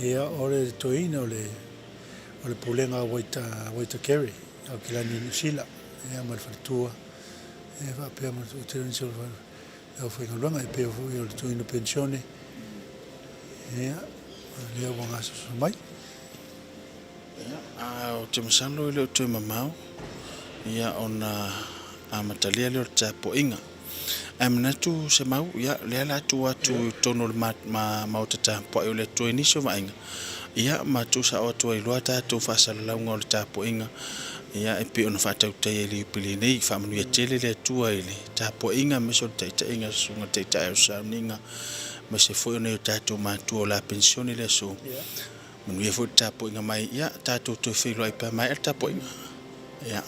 ia o le Toeaina o le Pulega a Waitakere i Aukilani Niu Sila, ia ma le faletua, ia faapea ma le toatele o nisi o le aufaigaluega, e pei foi o le toeaina penisione, ia, o lea ua gasosolo mai. Ia, ou te masalo e le o toe mamao ia ona amatalia lea o le tapuaiga. Ae manatu Semau, ia o lea o le a tuu atu i totonu o le maota tapuai o le Atua i nisi o vaaiga, ia ma tuusao atu ai loa tatou faasalalauga o le tapuaiga, ia e pei ona faatautaia i le Iupeli nei. Faamanuia tele le Atua i le tapuaiga aemaise o le taitaiga a le Susuga i le Taitai o le Sauniga, aemaise foi o nai o tatou matua o le a penisione i le aso. Manuia foi le tapuaiga mai, ia tatou toe feiloai pe a maea le tapuaiga. Ia.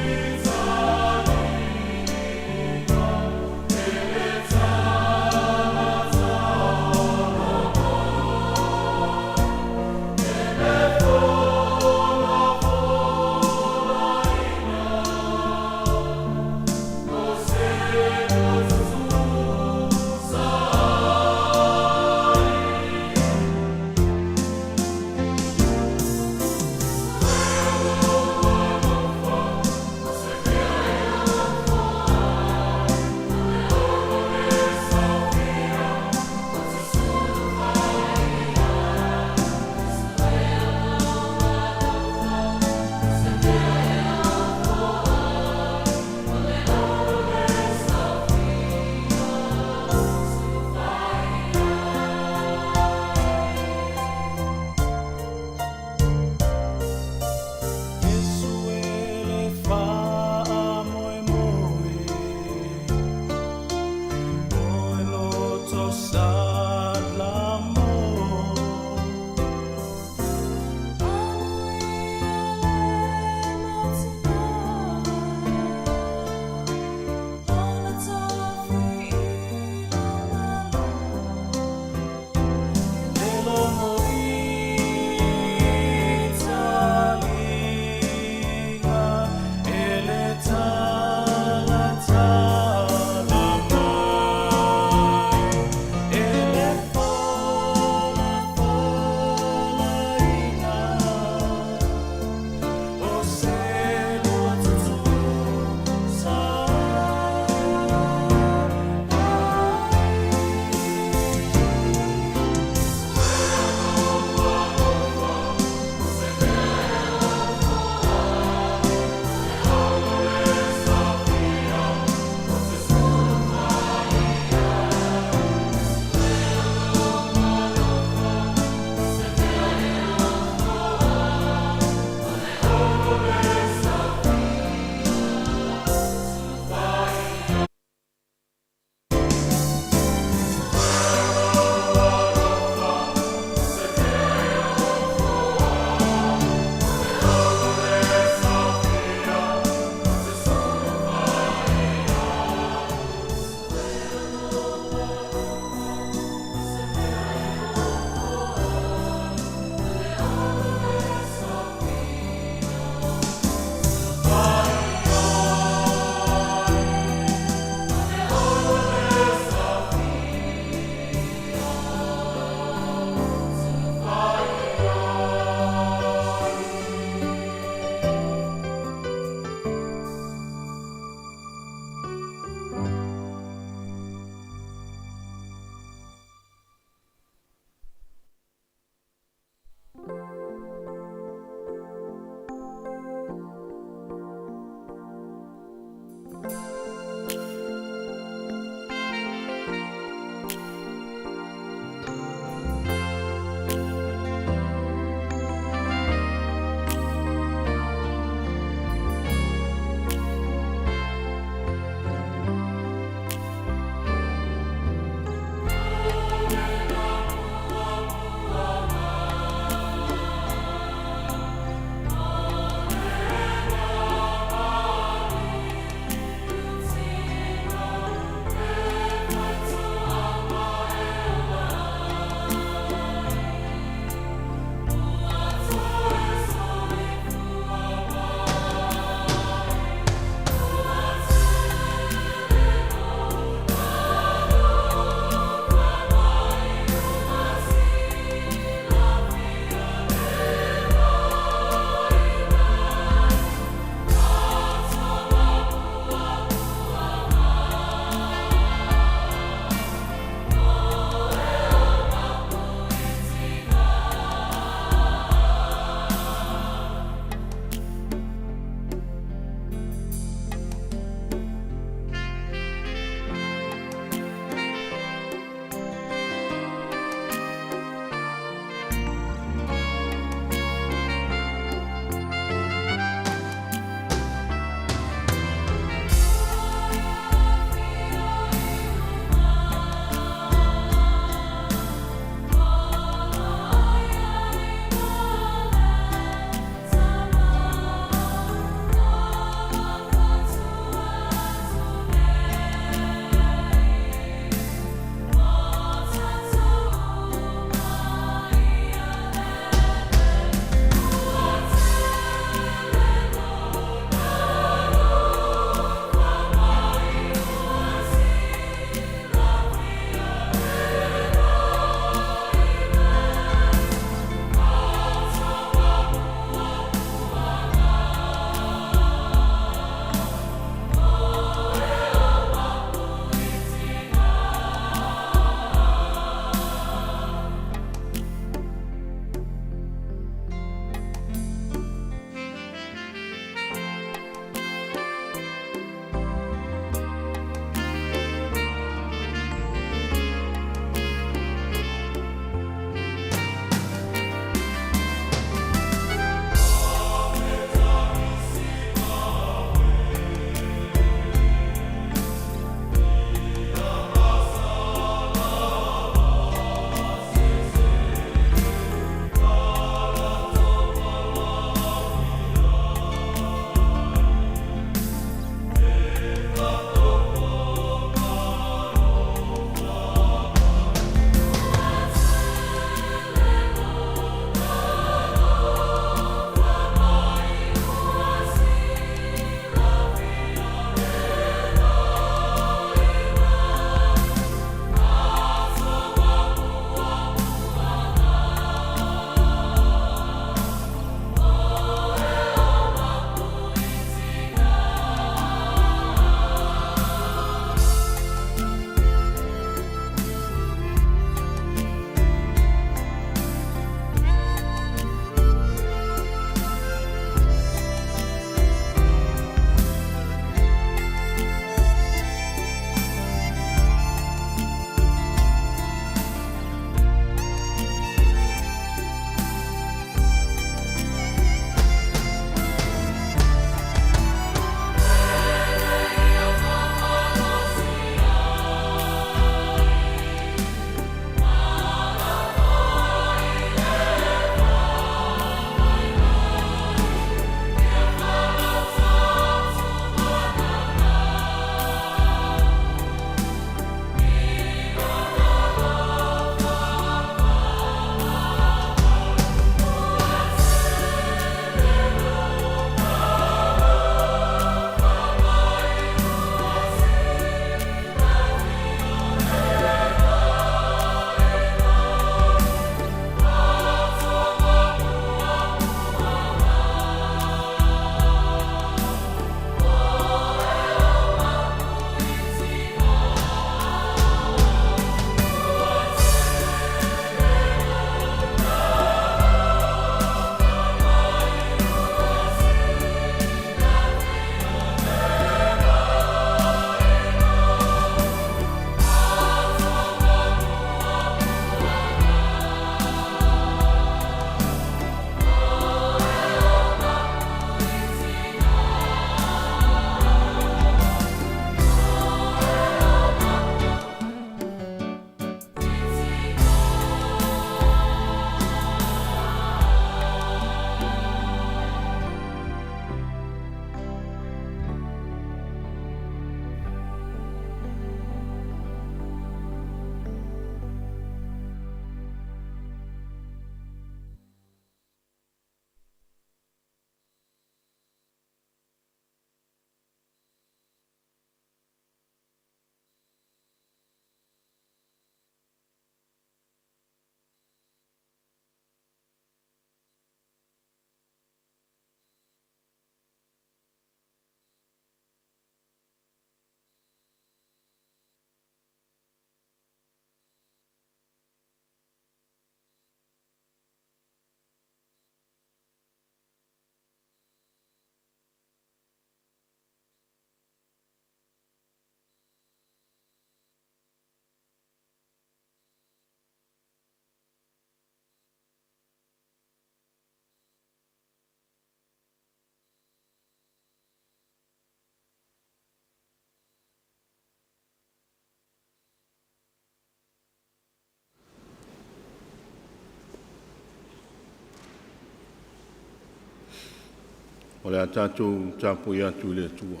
O le a tatou tapuai atu i le Atua,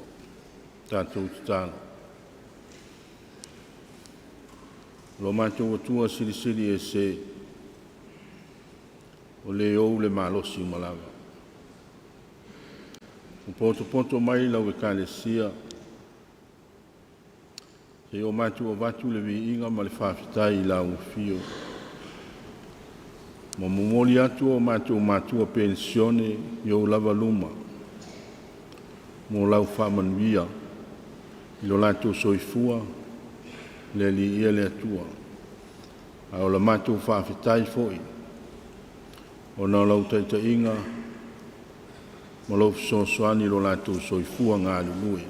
tatou tatalo. Lo matou Atua Silisili Ese, o le ou le malosi uma lava. Ua potopoto mai lau ekalesia, se i o matou avatu le viiga ma le faafetai i lau afio. Ma momoli atu o matou matua penisione i ou lava luma, mo lau faamanuia i lo latou soifua, le Alii ia le Atua. A o la matou faafetai foi, ona o lau taitaiga ma lou fesoasoani i lo latou soifua galulue.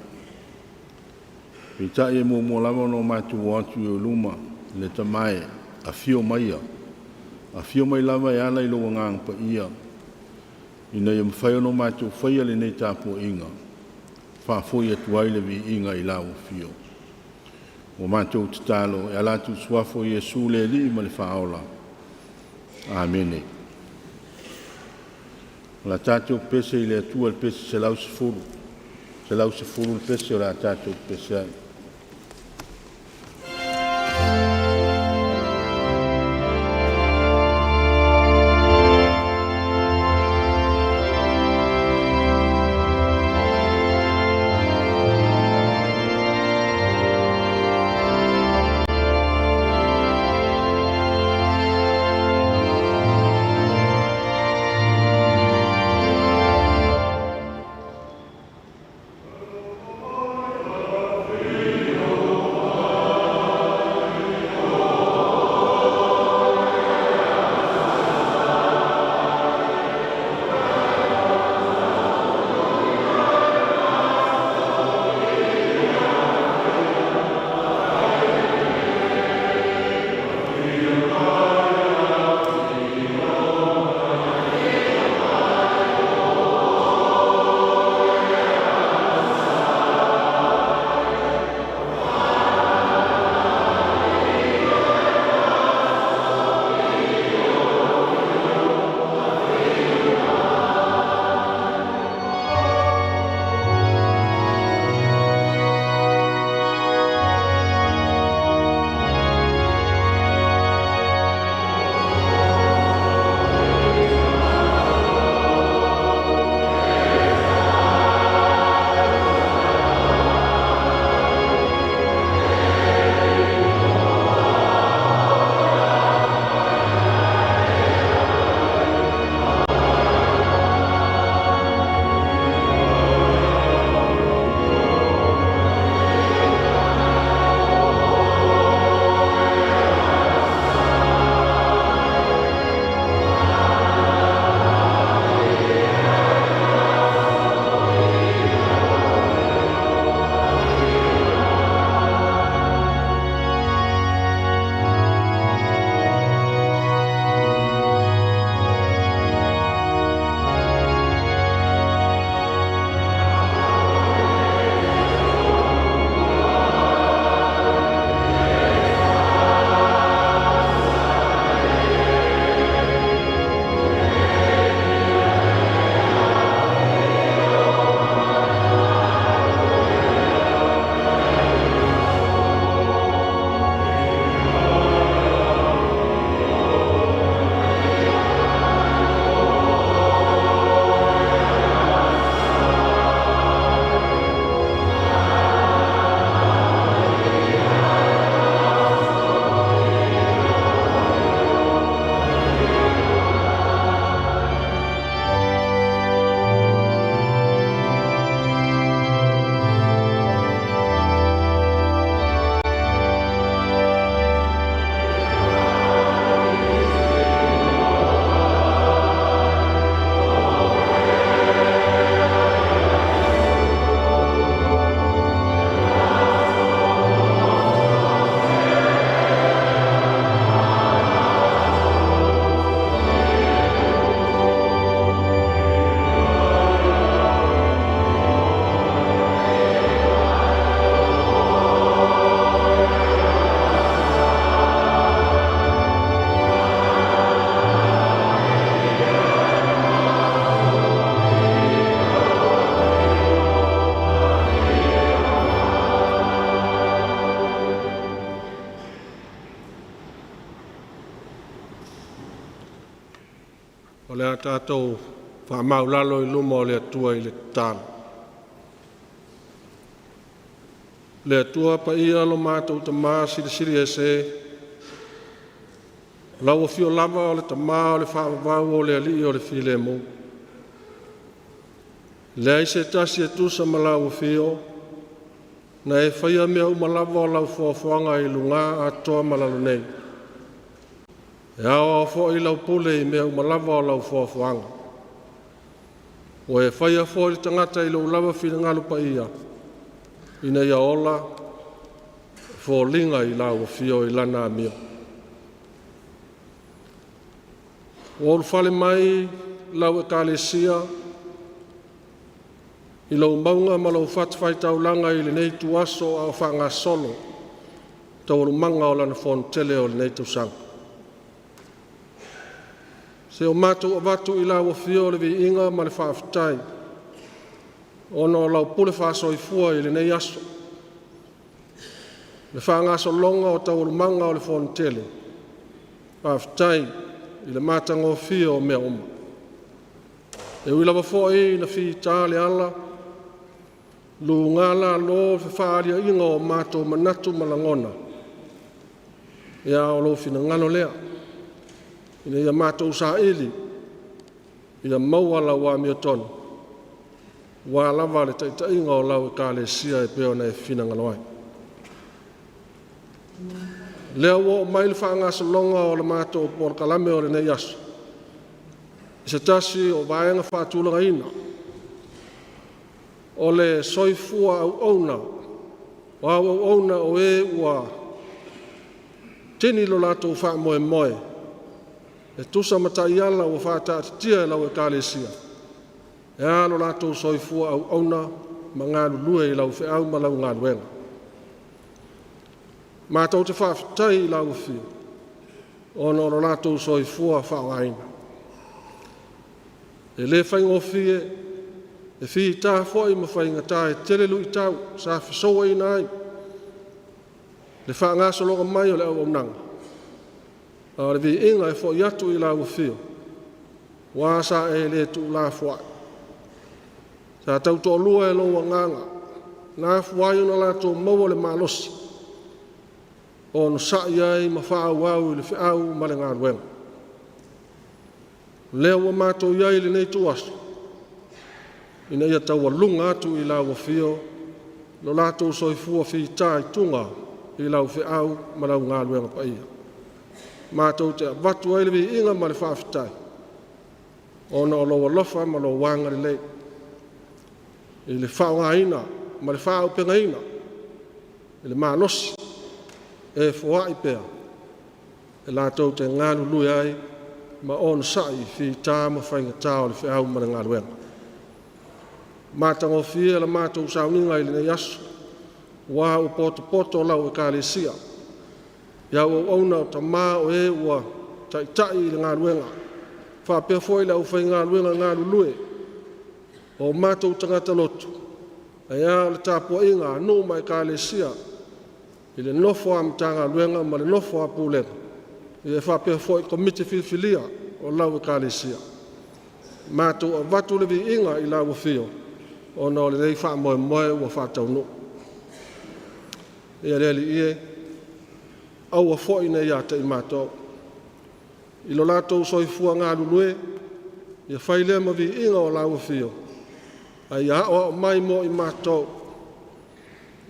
Peitai e muamua lava ona o matou o atu i ou luma le Tama e, afio maia, afio mai lava e ala i lou Agaga Paia, ina ia mafai ona matou faia lenei tapuaiga, faafoi atu ai le viiga i lau afio. Ua matou tatalo e ala atu i le Suafa o Iesu le Alii ma le Faaola. Amene. O le a tatou pepese i le Atua i le pese 110, 110 le pese o le a tatou pepese ai. Tatou faamaulalo i luma o le Atua i le tatalo. Le Atua Paia lo matou Tama Silisili Ese, o lau afio lava o le Tama o le Faavavau, o le Alii o le Filemu. E leai se tasi e tusa ma lau afio, na e faia mea uma lava o lau foafoaga i luga atoa ma lalo nei. E aoao foi lau pule i mea uma lava o lau foafoaga. Ua e faia foi le tagata i lou lava finagalo paia, ina ia ola e foliga i lau afio i lana amio. Ua ulufale mai lau Ekalesia i lou mauga ma lou fatafaitaulaga i lenei ituaso a o faagasolo taualumaga o lana Fonotele o lenei tausaga. Seia o matou avatu i lau afio le viiga ma le faafetai ona o lau pule faasoifua i lenei aso, le faagasologa o taualumaga o le Fonotele. Faafetai i le matagofie o mea uma. E ui lava foi ina fita le ala, luga lalo fefaaliaiga o matou manatu ma lagona, ia a o lou finagalo lea ina ia matou saili ia maua lau amiotonu aua lava le taitaiga o lau Ekalesia e pei ona e finagalo ai. O lea ua oo mai le faagasologa o le matou polokalame o lenei aso i se tasi o vaega faatulagaina o le soifua auauna, o au auauna o e ua tini lo latou faamoemoe e tusa ma taiala ua faataatitia e lau Ekalesia e a lo latou soifua auauna ma galulue i lau feau ma lau galuega. Matou te faafetai i lau Afio ona o lo latou soifua faaaogaina. E le faigofie, e fita foi ma faigata e tele luitau sa fesouaina ai le faagasologa mai o le auaunaga, a o le viiga e foi atu i lau Afio, aua sa e le tuulafoai. Sa tautoalua e lou Agaga na afua ai ona latou maua le malosi e onosai ai ma faaauau i le feau ma le galuega. O lea ua matou i ai i lenei ituaso, ina ia taualuga atu i lau Afio lo latou soifua fitaituga i lau feau ma lau galuega paia. Matou te avatu ai le viiga ma le faafetai ona o lou alofa ma lou agalelei i le faaaogaina ma le faaauupegaina i le malosi e foai pea e latou te galulue ai ma onosai i fita ma faigata o le feau ma le galuega. Matagofie la matou sauniga i lenei aso, aua ua potopoto lau Ekalesia i au auauna o tama o e ua taitai i le galuega, faapea foi le aufaigaluega galulue o matou tagata lotu, ae a le tapuaiga a nuu ma Ekalesia i le nofo a Matagaluega ma le nofo a Pulega, e faapea foi Komiti Filifilia o lau Ekalesia. Matou avatu le viiga i lau Afio ona o lenei faamoemoe ua faataunuu. Ia le Alii e, aua foi ne i ia te i matou i lo latou soifua galulue, ia fai lea ma viiga o lau Afio, a ia aoao mai mo i matou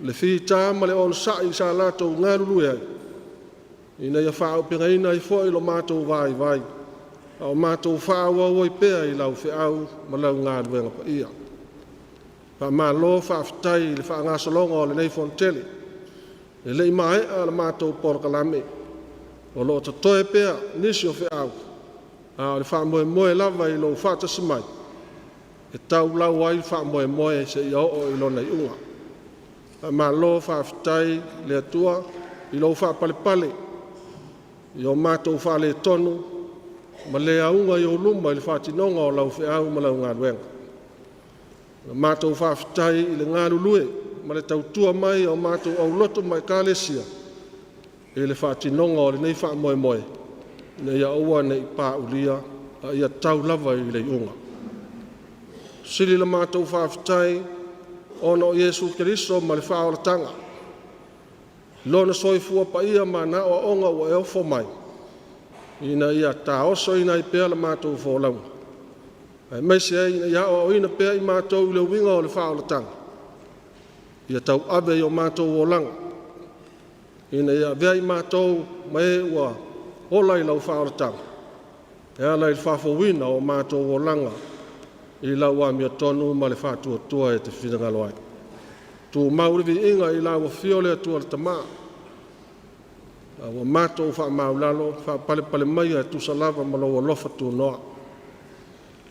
le fita ma le onosai sa latou galulue ai, ina ia faaauupegaina ai foi lo matou vaivai a o matou faaauau ai pea i lau feau ma lau galuega paia. Faamalo faafetai i le faagasologa o lenei Fonotele. E le i maea le matou polokalame, o lo o totoe pea nisi o feau, a o le faamoemoe lava i lou faatasi mai e tau lau ai le faamoemoe seia oo i lona iuga. Faamalo faafetai i le Atua i lou faapalepale i o matou faaletonu ma le auga i ou luma i le faatinoga o lau feau ma lau galuega. La matou faafetai i le galulue ma le tautua mai a o matou aulotu ma Ekalesia i le faatinoga o lenei faamoemoe ina ia aua ne i paulia A ia tau lava i le iuga. Sili la matou faafetai ona o Iesu Keriso ma le faaolataga, Lona soifua paia ma ana aoaoga ua e ofo mai, ina ia taosoina ai pea la matou folauga, aemaise ai ina ia aoaoina pea i matou i le uiga o le faaolataga, ia tauave i o matou olaga, ina ia avea i matou ma e ua ola i lau faaolataga, e ala i le faafouina o matou olaga i lau amiotonu ma le faatuatua e te finagalo ai. Tumau le viiga i lau afio le Atua le Tama, a ua matou faamaualalo, faapalepale maia e tusa lava ma lou alofa tunoa.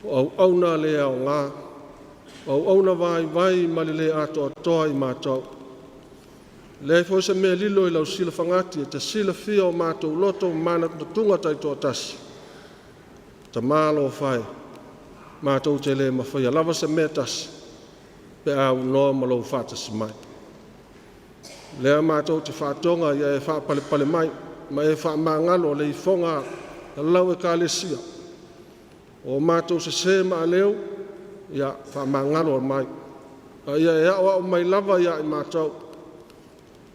O auauna le aoga, o auauna vaivai ma le le atoatoa i matou. E leai foi se mea e lilo i lau silafagati, e te silafia o matou loto ma manatunatuga taitoatasi. Tama alofa e, matou te le mafaia lava se mea e tasi pe a aunoa ma lou faatasi mai. O lea matou te faatoga ia e faapalepale mai ma e faamagalo le ifoga a lau Ekalesia. O matou sese ma aleu, ia faamagalo mai, a ia e aoao mai lava ia i matou,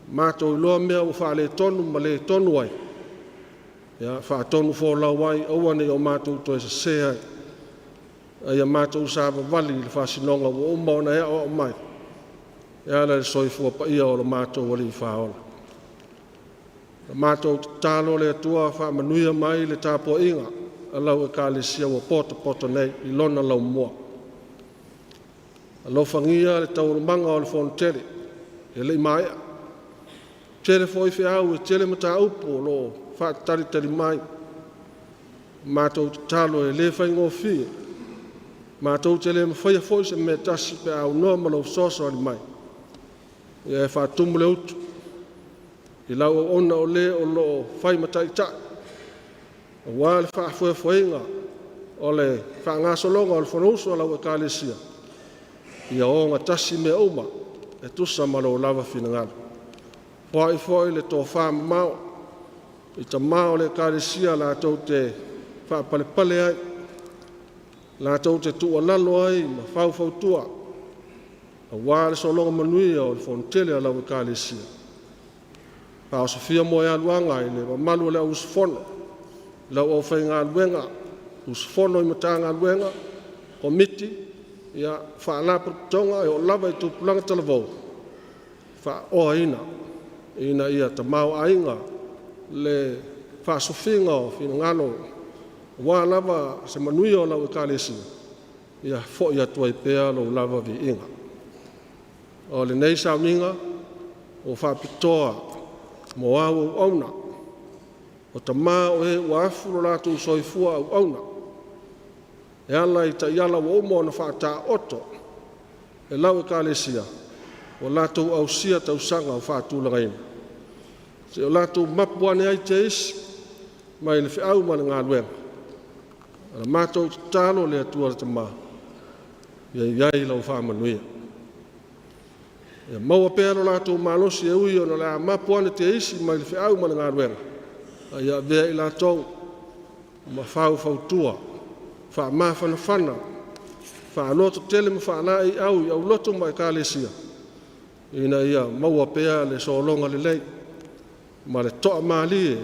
matou iloa mea ua faaletonu ma le tonu ai, ia faatonufolau ai, aua ne i o matou toe sese ai, a ia matou savavali i le faasinoga ua uma ona e aoao mai e ala i le soifua paia o lo matou Alii Faaola. Na matou tatalo le Atua faamanuia mai le tapuaiga a lau Ekalesia ua potopoto nei i lona laumua. Alofagia le taualumaga o le Fonotele e le i maea. Tele foi feau e tele mataupu o lo o faatalitali mai. Matou tatalo e le faigofie, matou te le mafaia foi se mea e tasi pe a aunoa ma lou fesoasoani mai. Ia e faatumu le utu i lau auauna o le o lo o fai ma taitai aua le faafoefoeina o le faagasologa o le Fonousu a lau Ekalesia, ia ogatasi mea uma e tusa ma lou lava finagalo. Foai foi le tofamamao i tama o le Ekalesia latou te faapalepale ai, latou te tuualalo ai ma faufautua aua le sologa manuia o le Fonotele a lau Ekalesia. Faaosofia moegaluaga i le mamalu o le au usufono, lau aufaigaluega usufono i Matagaluega, Komiti, Faalapotopotoga e oo lava i tupulaga talavou, faaaoaina ina ia tamaoaiga le faasofiga o finagalo aua lava se manuia o lau Ekalesia, ia foi atu ai pea lou lava viiga. O lenei sauniga ua faapitoa mo au auauna, o tama o e ua afu lo latou soifua auauna e ala i taiala ua uma ona faataoto e lau Ekalesia, ua latou ausia tausaga ua faatulagaina, seia o latou mapu ane ai te isi mai le feau ma le galuega. O le matou tatalo, le Atua le Tama, ia i ai lau faamanuia. Ia maua pea lo latou malosi e ui ona o le a mapu ane te isi mai le feau ma le galuega, a ia avea i latou ma faufautua faamafanafana, faalototele ma faalaeiau i aulotu ma Ekalesia, ina ia maua pea le sologa lelei ma le toamalie,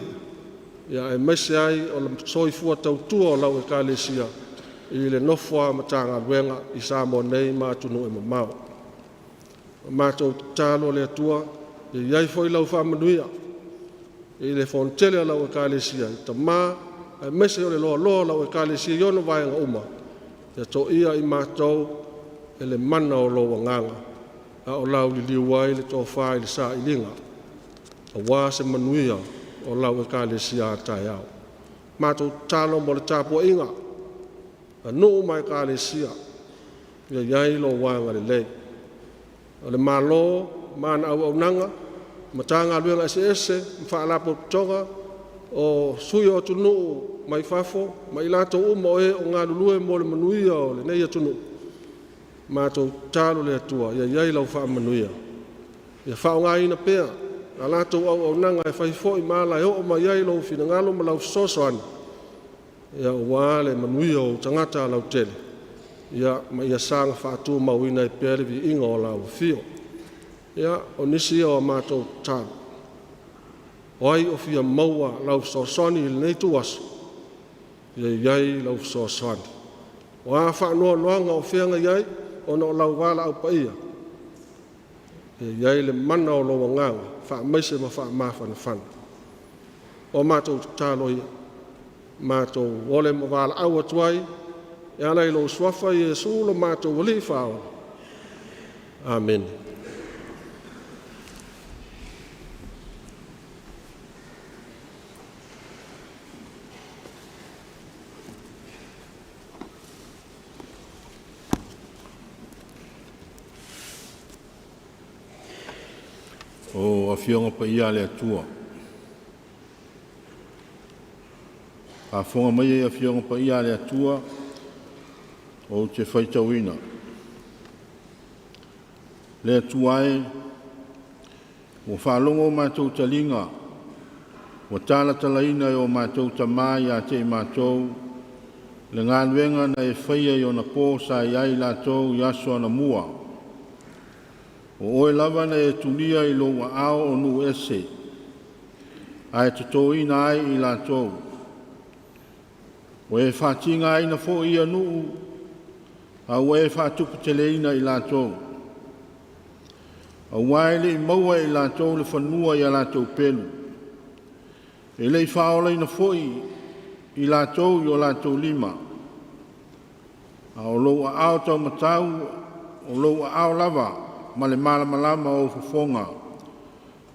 aemaise ai o le soifua tautua o lau Ekalesia i le nofo a Matagaluega i Samoa nei ma atunuu e mamao. O le matou tatalo le Atua, ia i ai foi lau faamanuia i le Fonotele a lau Ekalesia i tama aemaise o le loaloa o lau Ekalesia i ona vaega uma, ia toia i matou e le mana o lou Agaga, a o lauliliu ai le tofa i le sailiga aua se manuia o lau Ekalesia a taeao. Matou tatalo mo le tapuaiga a nuu ma Ekalesia, ia i ai lou agalelei. O le Malo ma ana auaunaga, Matagaluega eseese ma Faalapotopotoga, o sui o atunuu mai fafo ma i latou uma o e o galulue mo le manuia o lenei atunuu, matou tatalo le Atua ia i ai lau faamanuia, ia faaaogaina pea a latou auaunaga e fai foi ma ala e oo mai ai lou finagalo ma lau fesoasoani. Ia aua le manuia o ou tagata lautele, ia ma ia saga faatumauina ai pea le viiga o lau afio. Ia, o nisi ia o a matou tatalo, o ai o fia maua lau fesoasoani i lenei ituaso, ia i ai lau fesoasoani. O a faanoanoaga o feagai ai ona o lau valaau paia, ia i ai le mana o lou Agaga faamaise ma faamafanafana. O a matou tatalo ia, matou ole ma valaau atu ai e ala i lou Suafa Iesu lo matou Alii Faaola. Amene. O Afioga Paia a le Atua, faafofoga maia i Afioga Paia a le Atua, ou te faitauina. Le Atua e, ua faalogo o matou taliga ua talatalaina e o matou tama ia te i matou le galuega na e faia i ona po sa i ai i latou i aso anamua. O oe lava na e tulia i lou aao o nuu ese, ae totoina ai i latou. Ua e faatigaina foi ia nuu, a ua e faatuputeleina i latou. Aua e le i maua e i latou le fanua i a latou pelu, e le i faaolaina foi i latou i o latou lima, a o lou aao taumatau, o lou aao lava ma le malamalama o ou fofoga,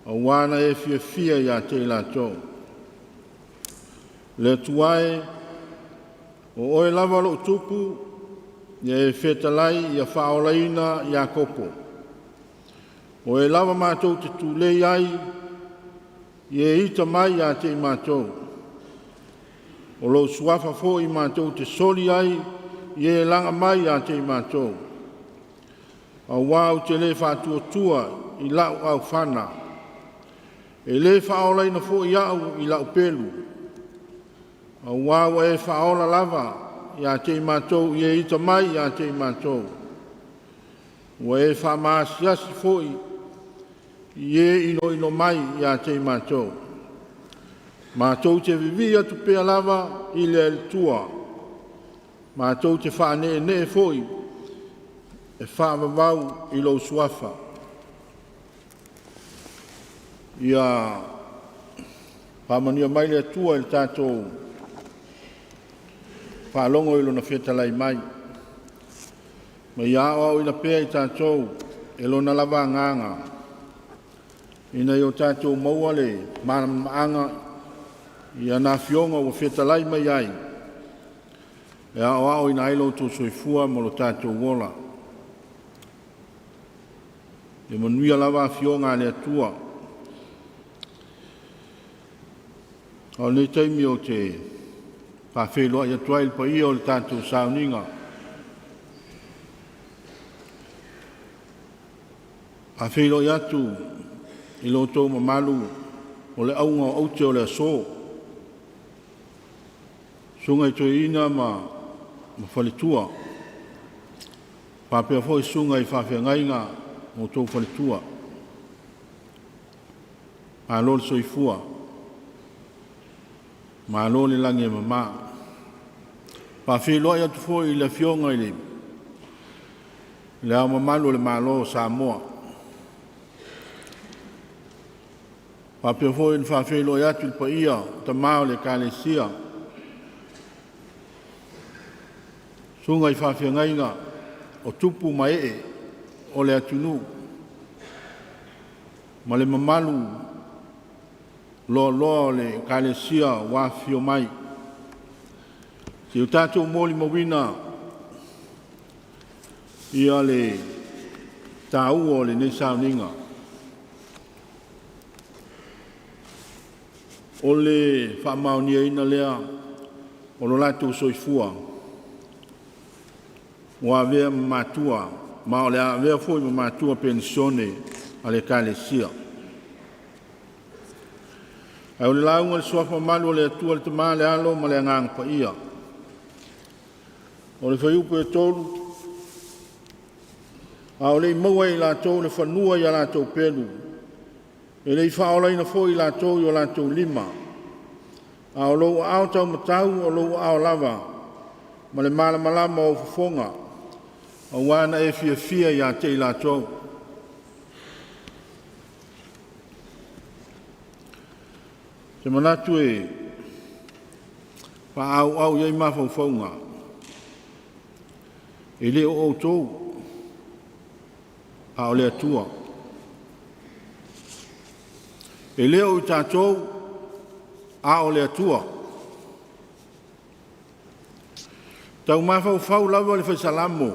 aua na e fiafia ia te i latou. Le Atua e, o Oe lava lou Tupu, ia e fetalai ia faaolaina Iakopo. O Oe lava matou te tulei ai, ia e ita mai ia te i matou. O lou Suafa foi matou te soli ai, ia e laga mai ia te i matou. Aua ou te le faatuatua i lau aufana, e le faaolaina foi au i lau pelu, aua ua e faaola lava ia te i matou i e ita mai ia te i matou. Ua e faamaasiasi foi i e inoino mai ia te i matou. Matou te vivii atu pea lava i le Atua, matou te faaneenee foi e faavavau i lou Suafa. Ia faamanuia mai le Atua i le tatou faalogo i Lona fetalai mai, ma ia aoaoina pea i tatou e Lona lava Agaga, ina ia o tatou maua le malamalamaaga i ana Afioga ua fetalai mai ai, e aoaoina ai lo outou soifua ma lo tatou ola. Ia manuia lava afioga a le Atua. A o lenei taimi ou te faafeiloai atu ai i le paia o le tatou sauniga. E faafeiloai atu i lo outou mamalu o le auga o aute o le aso, susuga i toeaina ma faletua, faapea foi susuga i faafeagaiga ma outou faletua. Malo le soifua, malo le lagi e mama. E faafeiloai atu foi i le Afioga i Le Ao Mamalu o le Malo o Samoa, faapea foi ona faafeiloai atu i le paia o Tama o le Ekalesia, susuga i faafeagaiga o tupu ma ee o le atunuu ma le mamalu loaloa o le Ekalesia ua afifio mai. Se i o tatou molimauina ia le taua o lenei sauniga. O le faamaoniaina lea o lo latou soifua ua avea ma matua ma o le a avea foi ma matua penisione a le Ekalesia. Ae o le lauga i le Suafa Mamalu o le Atua le Tama le Alo ma le Agaga Paia. O le fuaiupu e 3, a o le i maua e i latou le fanua i a latou pelu, e le i faaolaina foi i latou i o latou lima, a o lou aao taumatau o lou aao lava ma le malamalama o ou fofoga, aua na e fiafia ia te i latou. Ou te manatu e faaauau i ai mafaufauga, e le o outou, a o le Atua. E le o i tatou, a o le Atua. Tau mafaufau lava le Fai Salamo,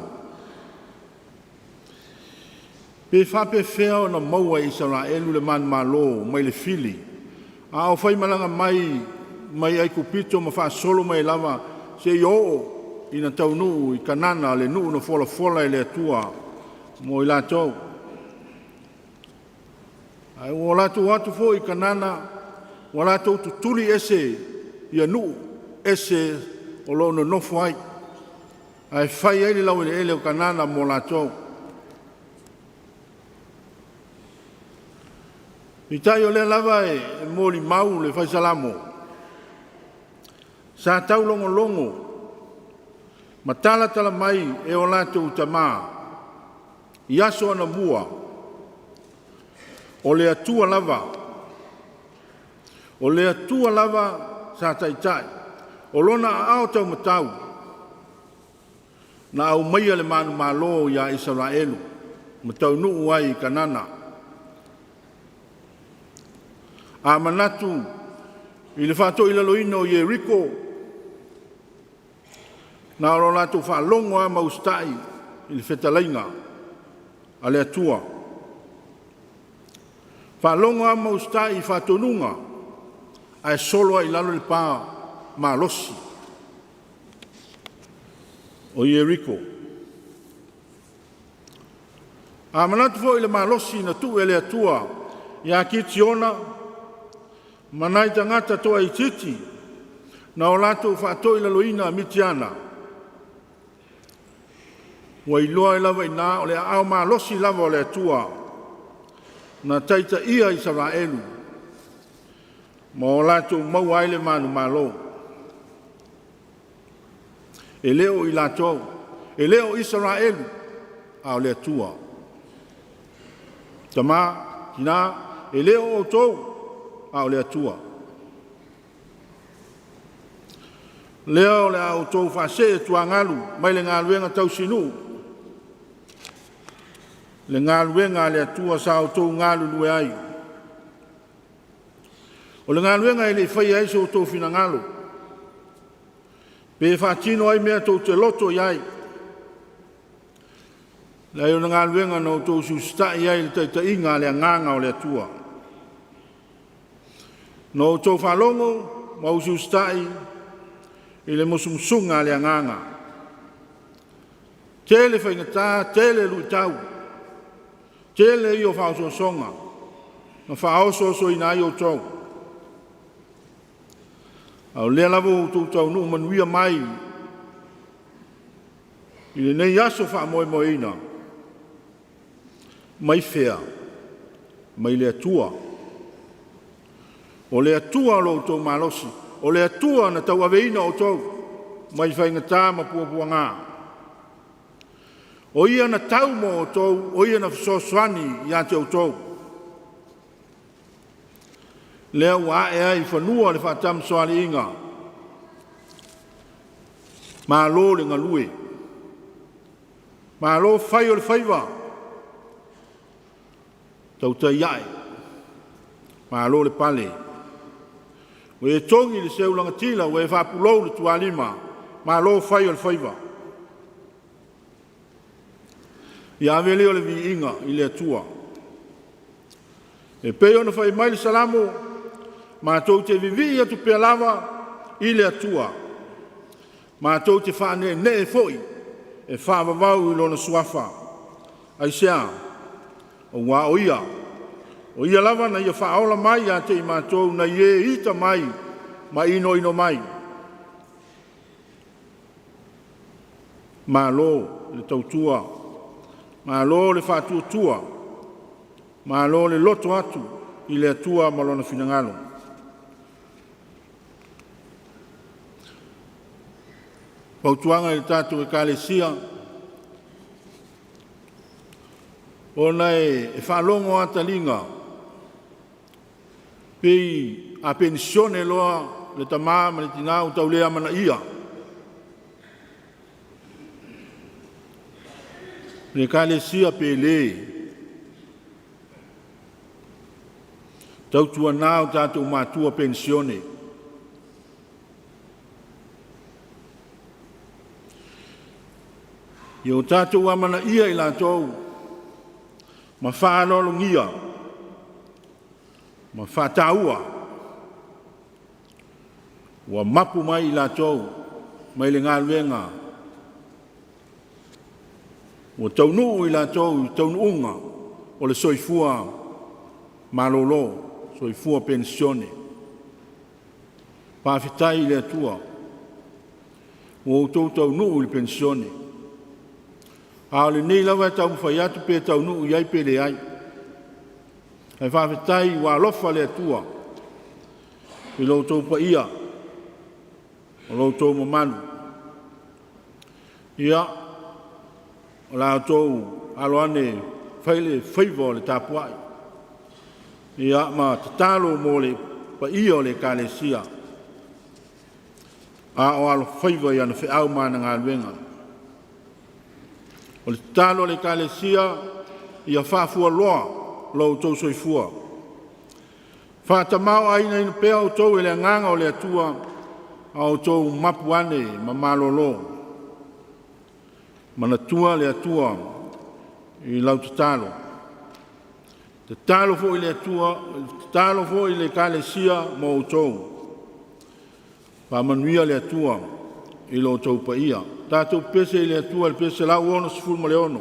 pe faapefea ona maua e Isaraelu le manumalo mai le fili, a o faimalaga mai mai Aikupito ma faasolo mai ai lava seia oo ina taunuu i Kanana, le nuu na folafola e le Atua mo i latou. Ae ua latou o atu foi i Kanana, ua latou tutuli ese ia nuu ese o lo o nonofo ai, ae fai ai le laueleele o Kanana mo latou. Peitai o lea lava e molimau le Fai Salamo, sa taulogologo ma talatala mai e o latou tama i aso anamua, o le Atua lava, o le Atua lava sa taitai, o lona aao taumatau na aumaia le manumalo ia Isaraelu ma taunuu ai i Kanana. A manatu i le faatoilaloina o Ieriko, na o lo latou faalogo lava ma usitai i le fetalaiga a le Atua, faalogo lava ma usitai i faatonuga, ae solo ai i lalo le pa malosi o Ieriko. A manatu foi i le malosi na tuu e le Atua ia Kitiona ma nai tagata toaitiiti na o latou faatoilaloina Mitiana, ua iloa ai lava i ina o le aao malosi lava o le Atua na taitaia Isaraelu ma o latou maua ai le manumalo. E le o i latou, e le o Isaraelu, a o le Atua. Tama, tina, e le o outou, a o le Atua. Lea o le a outou faasee tuagalu mai le galuega tausinuu, le galuega a le Atua sa outou galulue ai. O le galuega e le i faia ai so outou finagalo, pe faatino ai mea tou te loto i ai. Leai o le galuega na outou usiusitai ai i le taitaiga a le Agaga o le Atua. Na outou faalogo ma usiusitai i le musumusuga a le Agaga. Tele faigata, tele luitau, tele ia o faaosoosoga na faaosoosoina ai outou, a o lea lava ua outou taunuu manuia mai i lenei aso faamoemoeina. Mai fea? Mai le Atua. O le Atua lo outou malosi, o le Atua na tauaveina outou mai faigata ma puapuaga. O Ia na tau mo outou, o Ia na fesoasoani ia te outou. Lea ua ae ai i fanua le faatamasoaliiga, malo le galue, malo fai o le faiva, tautai ae, malo le pale. Ua e togi le seu lagatila ua e faapulou le tualima, malo fai o le faiva. Ia ave lea o le viiga i le Atua. E pei ona fai mai le Salamo, matou te vivii atu pea lava i le Atua, matou te faaneenee foi e faavavau i Lona Suafa. Aisea? Aua o Ia, O ia lava na ia faaola mai ia te i matou nai e ita mai ma inoino mai. Malo le tautua, malo le faatuatua, malo le loto atu i le Atua ma Lona finagalo. Fautuaga i le tatou Ekalesia, ona e faalogo lava taliga, pei a penisione loa le tama ma le tina ua tau le amanaia le Ekalesia pe le, tautuana o tatou matua penisione, ia o tatou amanaia i latou ma faaaloalogia ma faataua ua mapu mai i latou mai le galuega, ua taunuu i latou i taunuuga o le soifua malolo, soifua penisione. Faafetai i le Atua ua outou taunuu i le penisione, a o lenei lava e taumafai atu pe taunuu i ai pe leai. Ae faafetai ua alofa le Atua i lo outou paia, o lo outou mamalu. Ia, o la outou alo ane e fai le faiva o le tapuai, ia ma tatalo mo le paia o le Ekalesia a o alofaiva i ana feau ma ana galuega. O le tatalo a le Ekalesia, ia faafualoa lo outou soifua, faatamaoaigaina pea outou e le agaga o le Atua a o outou mapu ane ma malolo. Manatua le Atua i lau tatalo. Tatalo foi le Atua, tatalo foi le Ekalesia mo outou. Faamanuia le Atua i lo outou paia. Tatou pepese i le Atua i le pese 166,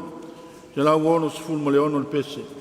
166 le pese.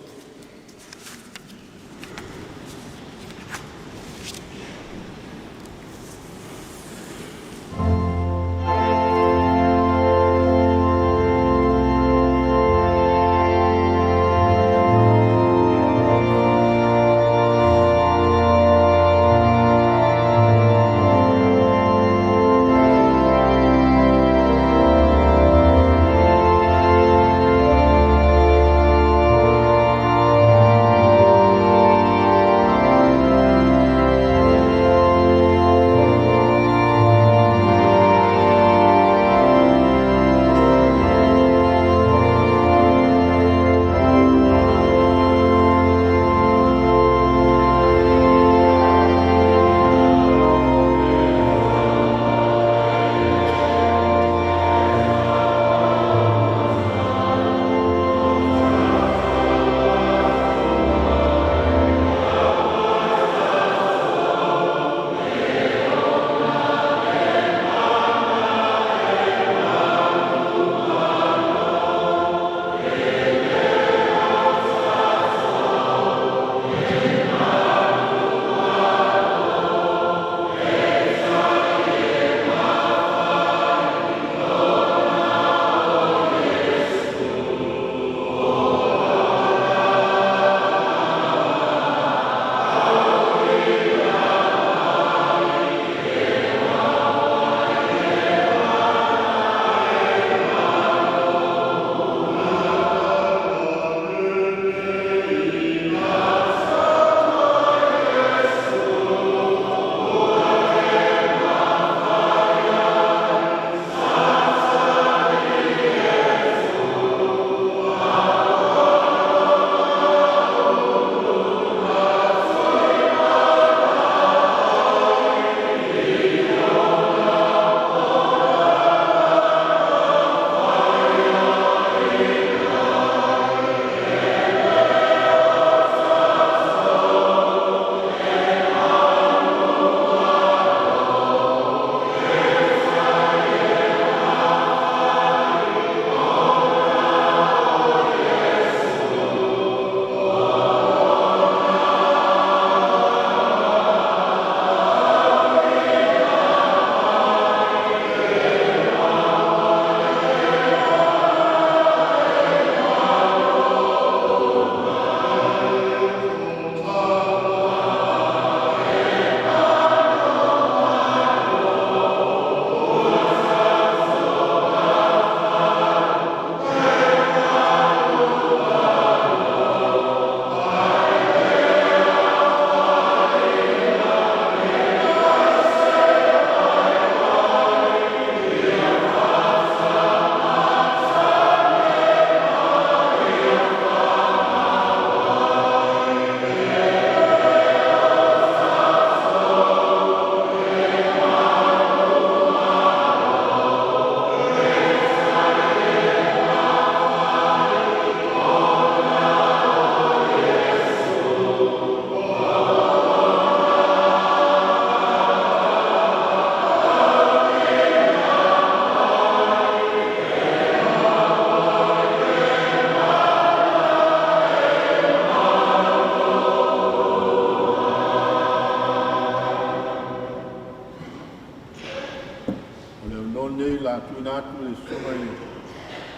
Susuga i le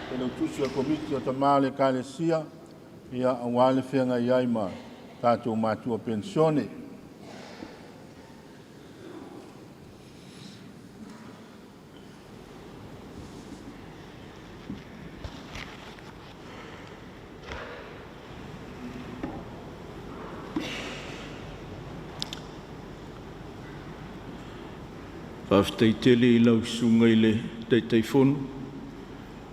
Failautusi o le Komiti o Tama o le Ekalesia, ia, aua le feagai ai ma tatou matua penisione. Faafetai tele i lau Susuga i le Taitaifono,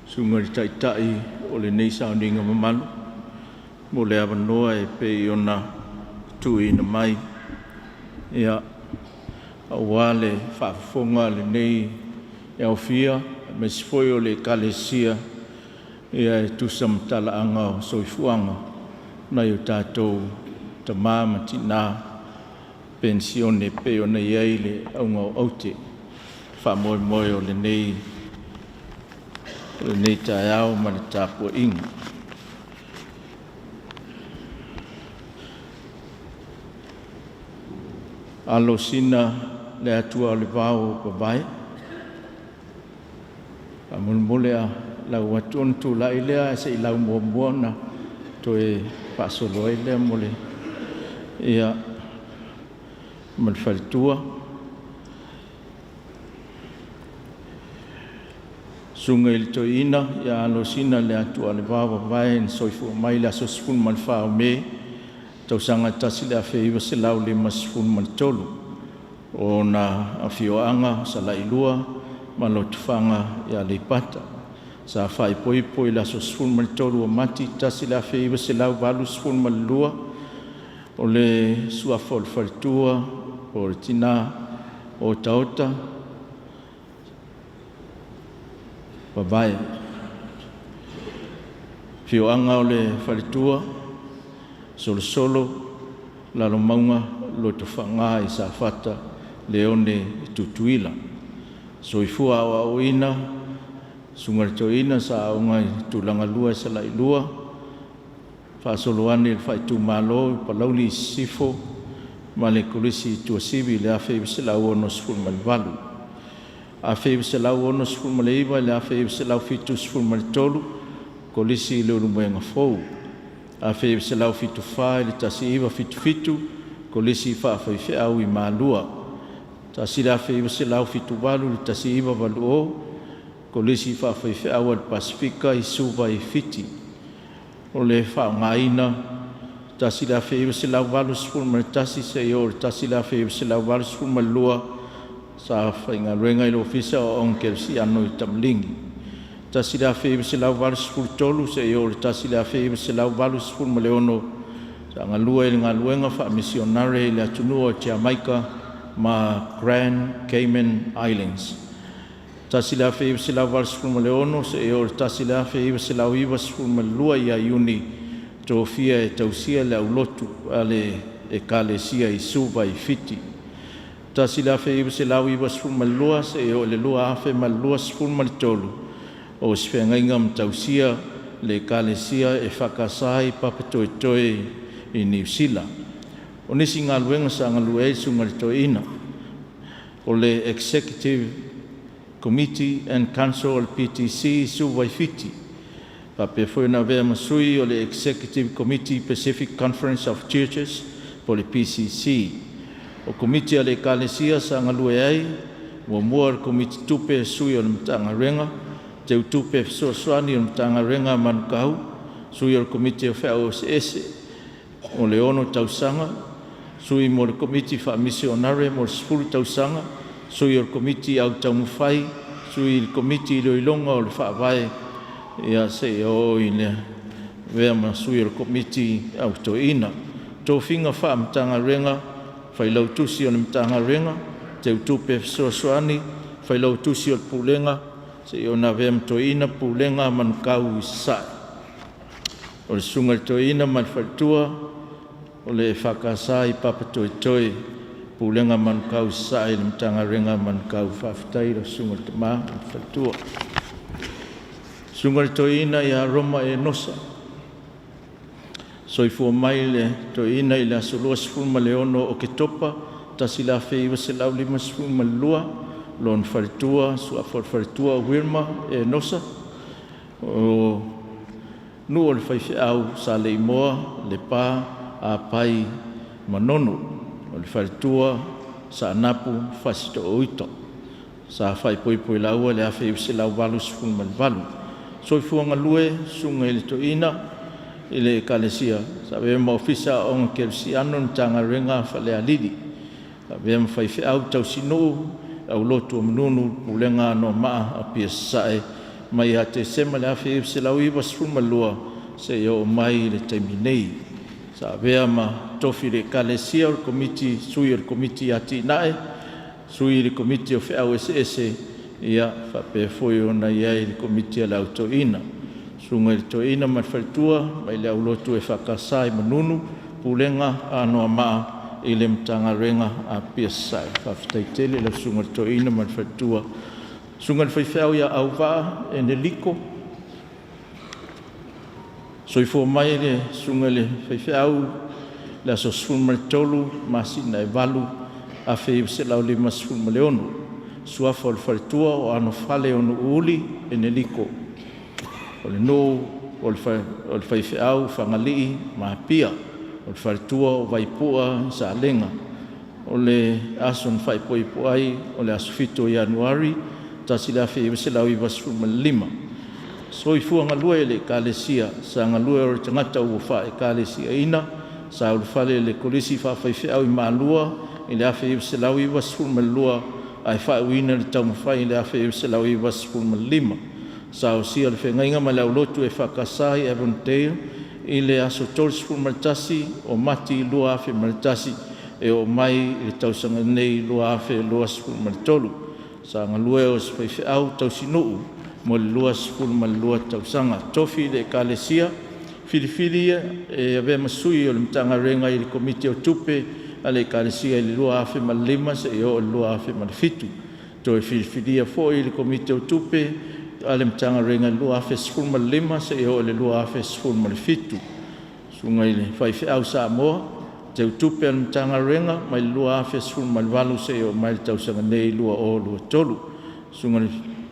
Susuga i le Taitai o lenei sauniga mamalu mo le avanoa e pei ona tuuina mai, ia, aua le faafofoga a lenei aofia aemaise foi o le Ekalesia e tusa ma talaaga o soifuaga o nai o tatou tama ma tina penisione e pei ona i ai le auga o aute faamoemoe o lenei taeao ma le tapuaiga. Alo sina le atua o le vao o vavae, faamolemole a lau atu ona tulai lea ae se i lau muamua ona toe faasolo ai lea mo le ia ma le faletua. Susuga i le Toeaina ia Alosina le Atualevao Vavae na soifua mai i le aso 14 o Me tausaga 1953, ona afioaga o Salailua ma Lotofaga i Aleipata. Sa faaipoipo i le aso 13 o Mati 1982. O le suafa o le faletua o le tina Otaota Vavae. Afioaga o le faletua, Solosolo Lalomauga, Lotofaga i Safata Leone i Tutuila. Soifua aoaoina, Susuga i le Toeaina sa aoga i Tulaga Lua i Salailua, faasolo ane i le faaitumalo i Palauli Sisifo ma le Kolisi i Tuasivi i le 1968. 1969 i le 1973, Kolisi i Leulumoega Fou. 1974 i le 1977, Kolisi Faafaifeau i Malua. 1978 i le 1980, Kolisi Faafaifeau a le Pasefika i Suva i Fiti. O le faaaogaina 1981 seia oo i le 1982, sa faigaluega i le Ofisa o Aoga Kerisiano i Tamaligi. 1983 seia oo i le 1986, sa galue i le galuega faamisionare i le atunuu o Jamaica ma Grand Cayman Islands. 1986 seia oo i le 1992 ia Iuni, tofia e tausia le aulotu a le Ekalesia i Suva i Fiti. 1992 seia oo i le 2023, o se feagaiga ma tausia le Ekalesia EFKS i Papatoetoe i Niu Sila. O nisi galuega sa galue ai le Susuga i le Toeaina, o le Executive Committee and Council o le PTC i Suva i Fiti, faapea foi ona avea ma sui o le Executive Committee Pacific Conference of Churches po o le PCC. O Komiti a le Ekalesia sa galue ai, muamua o le Komiti Tupe Sui o le Matagaluega, Teutupe Fesoasoani o le Matagaluega a Manukau, Sui o le Komiti o Feau Eseese mo le 6 tausaga, Sui mo le Komiti Faamisionare mo le 10 tausaga, Sui o le Komiti Au Taumafai, Sui i le Komiti Iloiloga o le Faavae, ia seia oo i le avea ma Sui o le Komiti Au Toeaina. Tofiga Faa-Matagaluega, Failautusi o le Matagaluega, Teutupe Fesoasoani, Failautusi o le Pulega, seia ona avea ma Toeaina Pulega a Manukau i Sasae. O le Susuga i le Toeaina ma le Faletua, o le EFKS i Papatoetoe, Pulega a Manukau i Sasae i le Matagaluega a Manukau. Faafetai i lau Susuga i le Tama ma le Faletua. Susuga i le Toeaina ia Roma Enosa, soifua mai le Toeaina i le aso 26 Oketopa 1952. lona faletua, suafa o le faletua o Wilma Enosa, o nuu o le faifeau Saleimoa, Lepa, Apai, Manono, o le faletua Saanapu Fasitooita. Sa faaipoipo i laua i le 1988. Soifua galue susuga i le Toeaina i le Ekalesia, sa avea ma Ofisa Aoaoga Kerisiano i le Matagaluega a Falealili. Sa avea ma faifeau tausinuu aulotu o Manunu Pulega Anoamaa Apia Sasae mai ia Tesema 1992 seia oo mai i le taimi nei. Sa avea ma tofi i le Ekalesia o le Komiti Sui o le Komiti Atinae, Sui i le Komiti o Feau Eseese, ia faapea foi ona i ai i le Komiti a le Au Toeaina. Susuga i le Toeaina ma le Faletua mai le aulotu EFKS i Manunu, Pulega Anoamaa i le Matagaluega a Apia Sasae. Faafetai tele i lau Susuga i le Toeaina ma le Faletua. Susuga i le Faifeau ia Auvaa Eneliko, Soifua mai le susuga i le faifeau le aso 13 masina e 8 1956. Suafa o le faletua o Anofale Onuuuli Eneliko. O le nuu o le faifeau Fagalii ma Apia. O le faletua o Vaipua Salega. O le aso na faaipoipo ai o le aso 7 Ianuari 1995. Soifua galue i le Ekalesia, sa galue o le tagata ua faaekalesiaina, sa ulufale i le Kolisi Faafaifeau i Malua i le 1992 ae faauuina i le taumafai i le 1995. Sa ausia le feagaiga ma le aulotu EFKS i Avondale i le aso 31 o Mati 2001 e oo mai i le tausaga nei 2023. Sa galue o se faifeau tausinuu mo le 22 tausaga. Tofi i le Ekalesia, filifilia e avea ma sui o le Matagaluega i le Komiti o Tupe a le Ekalesia i le 2005 seia oo i le 2007. Toe filifilia foi i le Komiti o Tupe a le Matagaluega i le 2015 seia oo i le 2017. Susuga i le Faifeau Samoa, Teutupe o le Matagaluega mai le 2018 seia oo mai le tausaga nei 2023. Susuga i le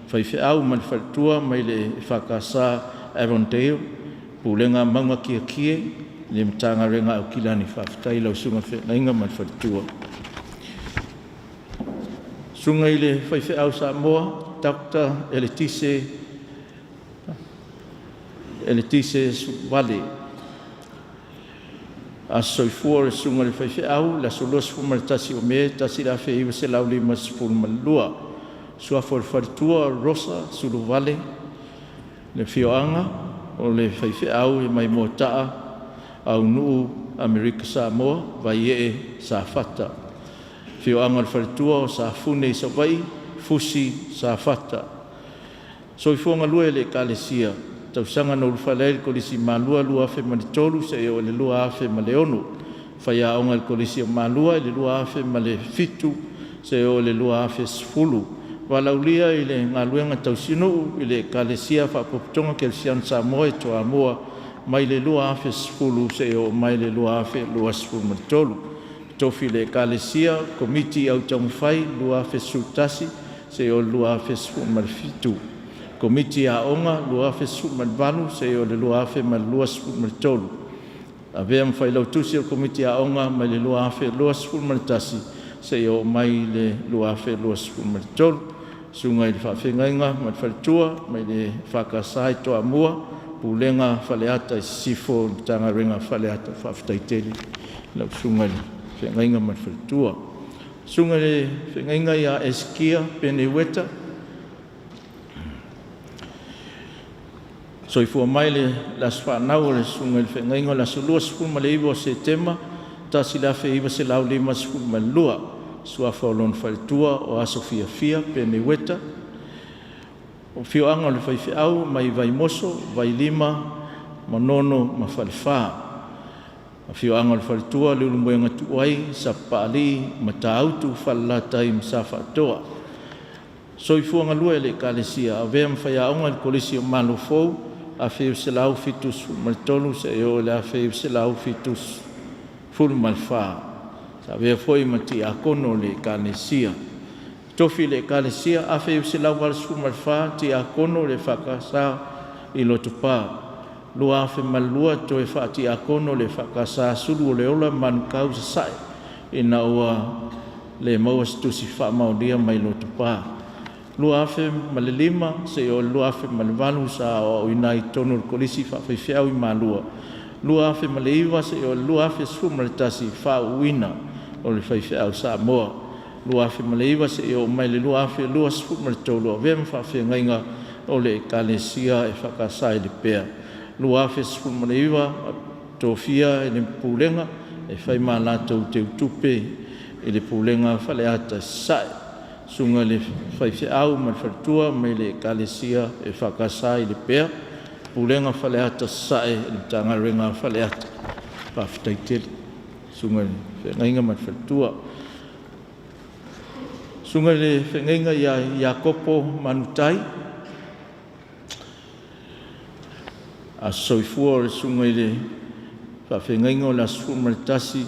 Faifeau ma le Faletua mai le EFKS Avondale, Pulega Mauga Kiekie, le Matagaluega a Aukilani. Faafetai i lau Susuga i le Feagaiga ma le Faletua. Susuga i le Faifeau Samoa, Dr. Eletise Suluvale. Aso soifua o le susuga i le faifeau, le aso 21 o Me 1952. Suafa o le faletua, Rosa Suluvale, le afioaga o le faifeau e mai Moataa, Aunuu, Amerika Samoa, Vaiee, Safata. Afioaga o le faletua o Safune i Savaii, Fusi, Safata. Soifua galue i le Ekalesia, tausaga na ulufale ai i le Kolisi Malua 2003 seia oo i le 2006. Faiaoga i le Kolisi o Malua i le 2007 seia oo i le 2010. Valaaulia i le galuega tausinuu i le Ekalesia Faapotopotoga Kerisiano Samoa i Toamua mai le 2010 seia oo mai i le 2023. Tofi i le Ekalesia, Komiti au Taumafai 2011 seia oo i le 2017. Komiti Aoga 2018 seia oo i le 2023. Avea ma Failautusi o le Komiti Aoga mai le 2021 seia oo mai le 2023. Susuga i le Faafeagaiga ma le Faletua mai le EFKS i Toamua, Pulega Faleata i Sisifo Matagaluega Faleata. Faafetai tele i lau Susuga i le Feagaiga ma le Faletua. Susuga i le Feagaiga ia Esikia Peni Ueta, Soifua mai le aso fanau o le susuga i le feagaiga o le aso 29 o Setema 1952. Suafa o lona faletua o Aso Fiafia Peneueta. O afioaga o le faifeau mai Vaimoso, Vailima, Manono ma Falefa. Afioaga o le faletua Leulumoega Tuuai, Sapapaalii, Matautu, Falelatai ma Safaatoa. Soifua galue i le Ekalesia, avea ma faiaoga i le Kolisi o Malo Fou 1973 seia oo i le 1974. Sa avea foi ma tiakono o le Ekalesia. Tofi i le Ekalesia 1984 Tiakono o le EFKS i Lotopa. 2002 toe Faatiakono o le EFKS Sulu o le Ola Manukau Sasae ina ua le maua se tusi faamaonia mai Lotopa. 2005 seia oo i le 2008 sa aoaoina ai i totonu o le Kolisi Faafaifeau i Malua. 2009 seia oo i le 2011 faauuina o le Faifeau Samoa. 2009 seia oo mai i le 2023 avea ma Faafeagaiga o le Ekalesia EFKS i Lepea. 2019 Tofia e le Pulega e fai ma a latou teutupe i le Pulega a Faleata i Sasae. Susuga i le Faifeau ma le Faletua mai le Ekalesia EFKS i Lepea, Pulega Faleata Sasae i le Matagaluega a Faleata. Faafetai tele susuga i le Feagaiga ma le Faletua. Susuga i le Feagaiga ia Iakopo Manutai, Aso soifua o le susuga i le faafeagaiga o le aso 11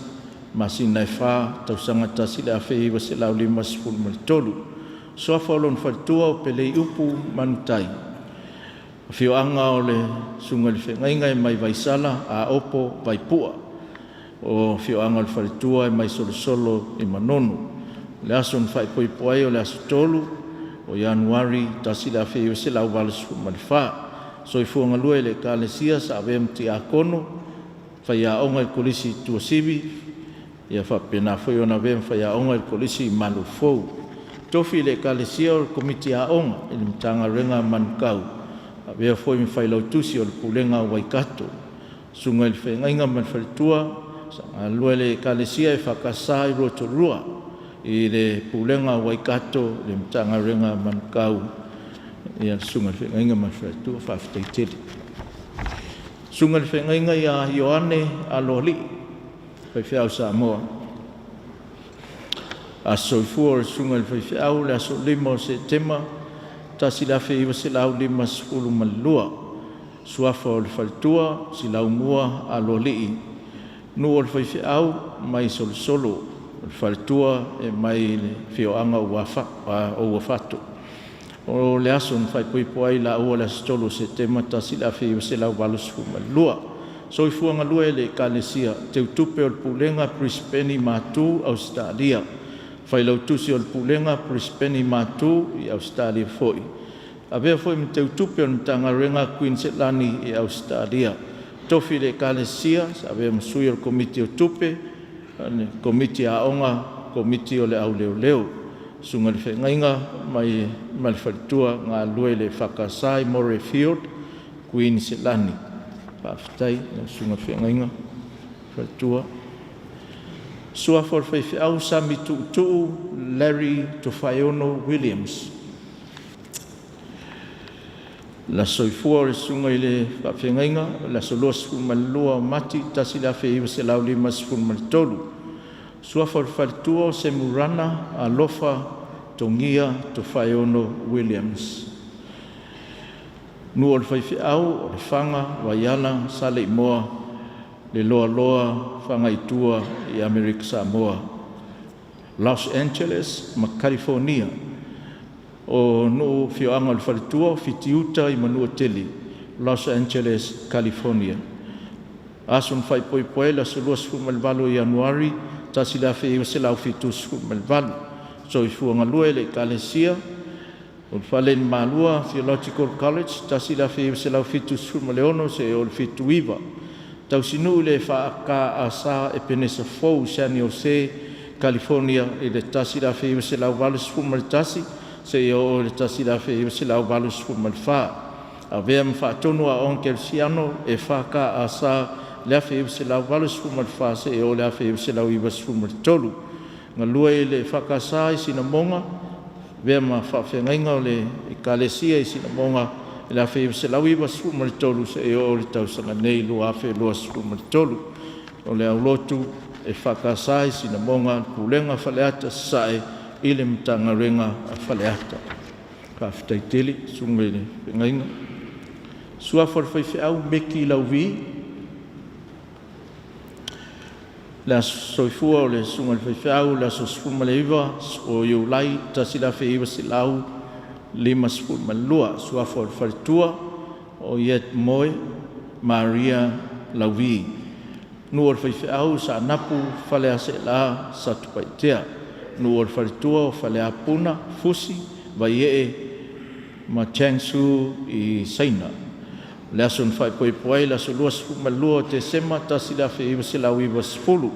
masina e 4 tausaga 1953. Suafa o lona faletua o Peleiupu Manutai. Afioaga o le susuga i le feagaiga e mai Vaisala Aopo Vaipua. O afioaga o le faletua e mai Solosolo i Manono. O le aso na faaipoipo ai o le aso 3 o Ianuari 1984. Soifua galue i le Ekalesia sa avea ma Tiakono, faiaoga i le Kolisi i Tuasivi, ia faapena foi ona avea ma faiaoga i le Kolisi i Maluafou. Tofi i le Ekalesia o le Komiti Aoga i le Matagaluega a Manukau, avea foi ma Failautusi o le Pulega a Waikato. Susuga i le Feagaiga ma le Faletua sa galulue i le Ekalesia EFKS i Rotorua i le Pulega a Waikato i le Matagaluega a Manukau ia le Susuga i le Feagaiga ma le Faletua. Faafetai tele. Susuga i le Feagaiga ia Ioane Aloalii, faifeau Samoa. Aso soifua o le susuga i le faifeau le aso 5 o Setema 1952. Suafa o le faletua, Silaumua Aloalii. Nuu o le faifeau mai Solosolo, o le faletua e mai le afioaga o Uafato. O le aso na faaipoipo ai laua o le aso 3 o Setema 1982. Soifua galue i le Ekalesia, Teutupe o le Pulega Perisipeni ma Atu Ausetalia, Failautusi o le Pulega Perisipeni ma Atu i Ausetalia foi. Avea foi ma Teutupe o le Matagaluega a Kuiniselani i Ausetalia. Tofi i le Ekalesia sa avea ma sui o le Komiti o Tupe, Komiti Aoga, Komiti o le Auleoleo. Susuga i le Feagaiga mai ma le Faletua galulue i le EFKS i Morayfield, Kuiniselani. Faafetai i lau Susuga i le Feagaiga ma le Faletua. Suafa o le Faifeau Sami Tuutuu Larry Tofaeono Williams. Le aso soifua o le susuga i le faafeagaiga, o le aso 22 o Mati 1953. Suafa o le faletua o Semurana Alofa Togia Tofaeono Williams. Nuu o le faifeau o Lefaga, Vaiala, Saleimoa, le Loaloa, Fagaitua i Amerika Samoa, Los Angeles ma Kalifonia. O nuu afioaga o le faletua o Fitiuta i Manuatele, Los Angeles, California. Aso na faaipoipo ai le aso 28 o Ianuari 1978. Soifua galue i le Ekalesia o le Fale i Malua Theological College 1976 seia oo i le 79. Tausinuu le EFKS Epenesa Fou San Iose, Kalifonia i le 1981 seia oo i le 1984. Avea ma Faatonu Aoga Kerisiano EFKS i le 1984 seia oo i le 1993. Galue i le EFKS i Sinamoga, avea ma faafeagaiga o le Ekalesia i Sinamoga i le 1993 seia oo i le tausaga nei 2023. O le aulotu EFKS i Sinamoga, Pulega Faleata Sasae i le Matagaluega a Faleata. Faafetai tele susuga i le feagaiga. Suafa o le faifeau Meki Lauvi. Le aso soifua o le Susuga i le Faifeau i le aso 19 o Iulai 1952. Suafa o le Faletua, o Iet Moe Maria Lauvi. Nuu o le faifeau Saanapu, Faleaseela, Satupaitea. Nuu o le faletua o Faleapuna, Fusi, Vaiee ma Changsu i Saina. O le aso na faaipoipo ai le aso 22 o Tesema 1990.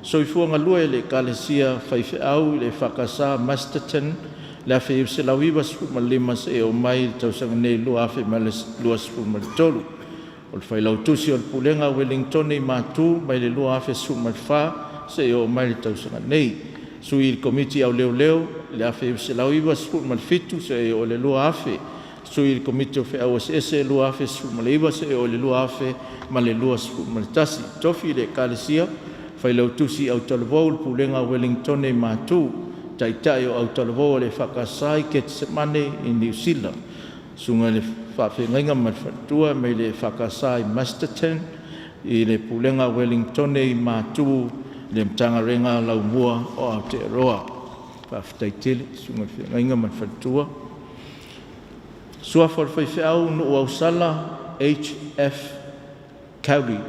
Soifua galue i le Ekalesia Faifeau i le EFKS Masterton i le 1995 seia oo mai i le tausaga nei 2023. O le Failautusi o le Pulega a Ueligitone i Matu mai le 2014 seia oo mai i le tausaga nei. Sui i le Komiti Aoleoleo i le 1997 seia oo i le 2000. Sui i le Komiti o Feau Eseese 2019 seia oo i le 2021. Tofi i le Ekalesia Failautusi Autalavou i le Pulega a Ueligitone i Matu. Taitai o Autalavou a le EFKS i Ketisemane i Niu Sila. Susuga i le Faafeagaiga ma le Faletua mai le EFKS i Masterton i le Pulega a Ueligitone i Matu i le Matagaluega Laumua o Aotearoa. Faafetai tele i le Susuga i le Feagaiga ma le Faletua. Suafa o le Faifeau Nuuausala H.F. Cowley.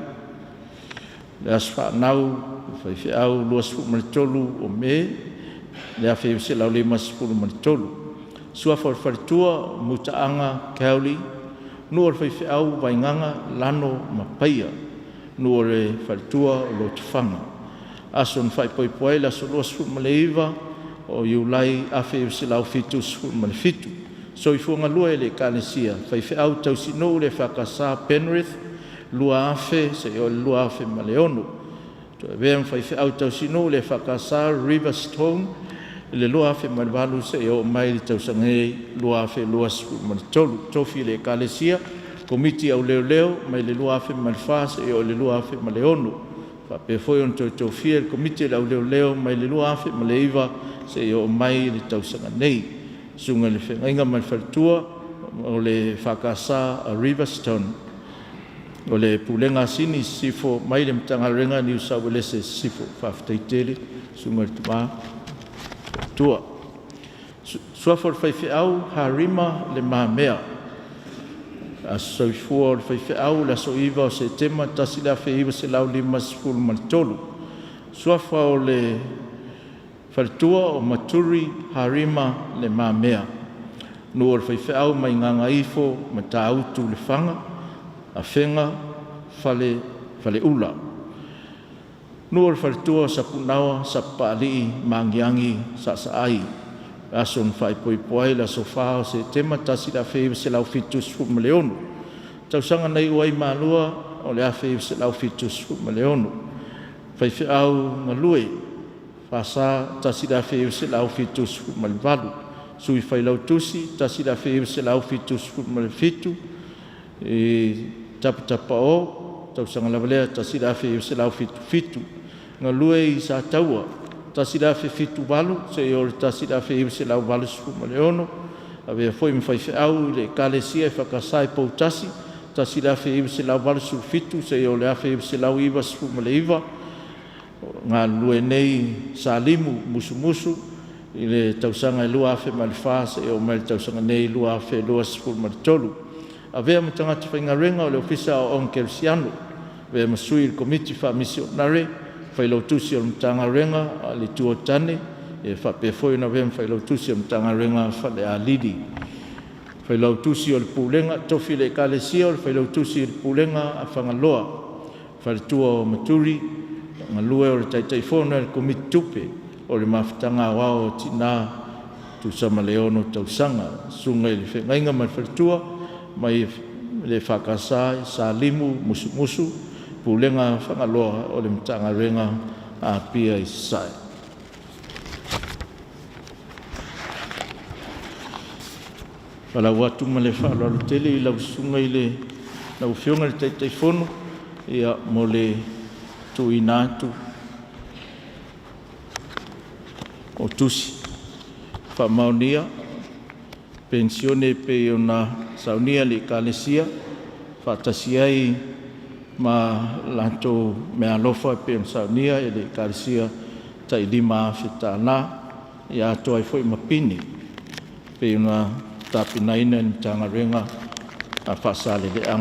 Le aso fanau faifeau 23 o Me 1953. Suafa o le Faletua Mutaaga Cowley. Nuu o le faifeau Vaigaga, Lano ma Paia. Nuu o le faletua o Lotofaga. Aso na faaipoipo ai le aso 29 o Iulai 1977. Soifua galue i le Ekalesia Faifeau Tausinuu le EFKS Penrith 2000 seia oo i le 2006. Toe avea ma Faifeau Tausinuu i le EFKS Riverstone i le 2008 seia oo mai i le tausaga nei 2023. Tofi i le Ekalesia Komiti Aoleoleo mai le 2004 seia oo i le 2006. Faapea foi ona toe tofia i le Komiti o le Auleoleo mai le 2009 seia oo mai i le tausaga nei. Susuga i le Feagaiga ma le Faletua o le EFKS a Riverstone. O le Pulega a Sini i Sisifo mai le Matagaluega a Niu Sa Uelese i Sisifo. Faafetai tele susuga i le Tama Faifeau. Suafa o le Faifeau Harima Le Mamea. Aso soifua o le faifeau le aso 9 o Setema 1953. Suafa o le Faletua o Maturi Harima Le Mamea. Nuu o le faifeau mai Gagaifo Matautu Lefaga, Afega, Faleula. Nuu o le faletua o Sapunaoa Sapapaalii Magiagi Saasaai. Aso na faaipoipo ai le aso 4 o Setema 1976. Tausaga na iu ai Malua o le 1976. Faifeau galue FSA 1978. Sui Failautusi 1977 i Tapatapao, tausaga lava lea 1977. Galue i Sataua 1978 seia oo i le 1986. Avea foi ma faifeau i le Ekalesia EFKS i Poutasi 1987 seia oo i le 1999. Galulue nei Salimu Musumusu i le tausaga e 2004 seia oo mai i le tausaga nei 2023. Avea ma tagata faigaluega o le Ofisa o Aoaoga Kerisiano, avea ma sui i le Komiti Faamisionare, Failautusi o le Matagaluega a le Itu o Tane, e faapea foi ona avea ma Failautusi o le Matagaluega a Falealili. Failautusi o le Pulega, Tofi i le Ekalesia o le Failautusi o le Pulega a Fagaloa, Faletua o Maturi, galue o le Taitaifono o le Komiti Tupe o le Mafutaga Aoao o Tina tusa ma le 6 tausaga. Susuga i le Feagaiga ma le Faletua mai le EFKS Salimu Musumusu, Pulega Fagaloa o le Matagaluega a Apia i Sasae. Valaau atu ma le faaaloalo tele i lau Susuga i le lau Afioga i le Taitaifono ia mo le tuuina atu o tusi faamaonia penisione e pei ona saunia e le Ekalesia faatasi ai Ma latou meaalofa e pei ona saunia e le Ekalesia tai $5,000 ia atoa ai foi ma pine pei ona tapenaina e le Matagaluega a Faasaleleaga.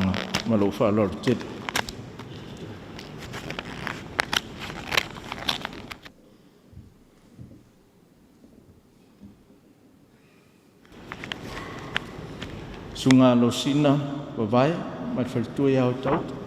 Ma lou faaaloalo tele. Susuga Alosina Vavae ma le faletua ia Otaota.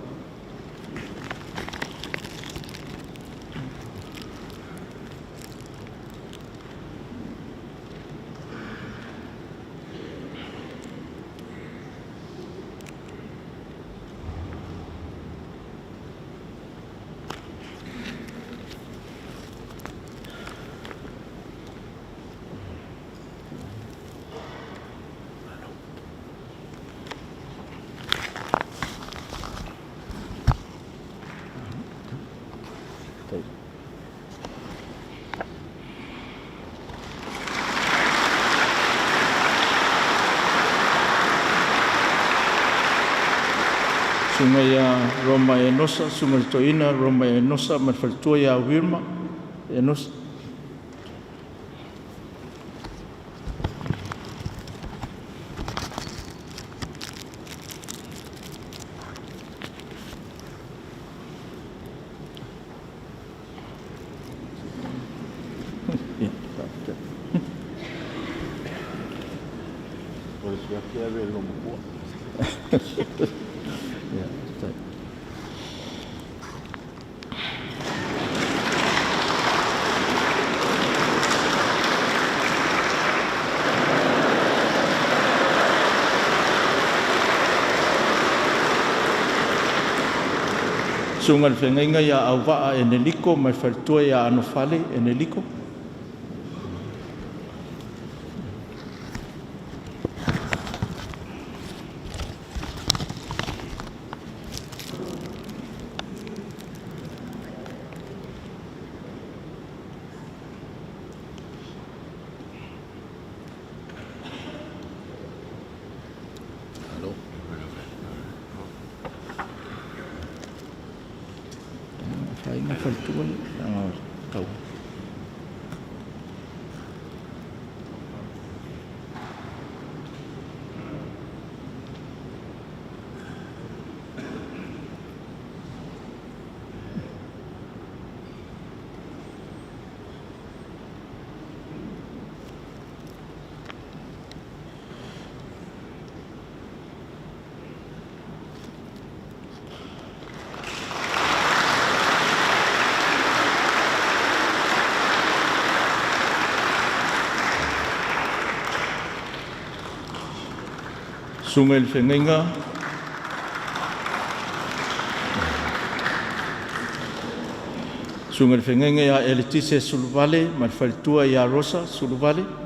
Susuga ia Roma Enosa, Susuga i le Toeaina Roma Enosa ma le faletua ia Wilma Enosa. Susuga i le Feagaiga ia Auvaa Eneliko ma le faletua ia Anofale Eneliko. Faiga faletua tau. Susuga i le Feagaiga Susuga i le Feagaiga ia Eletise Suluvale ma le faletua ia Rosa Suluvale.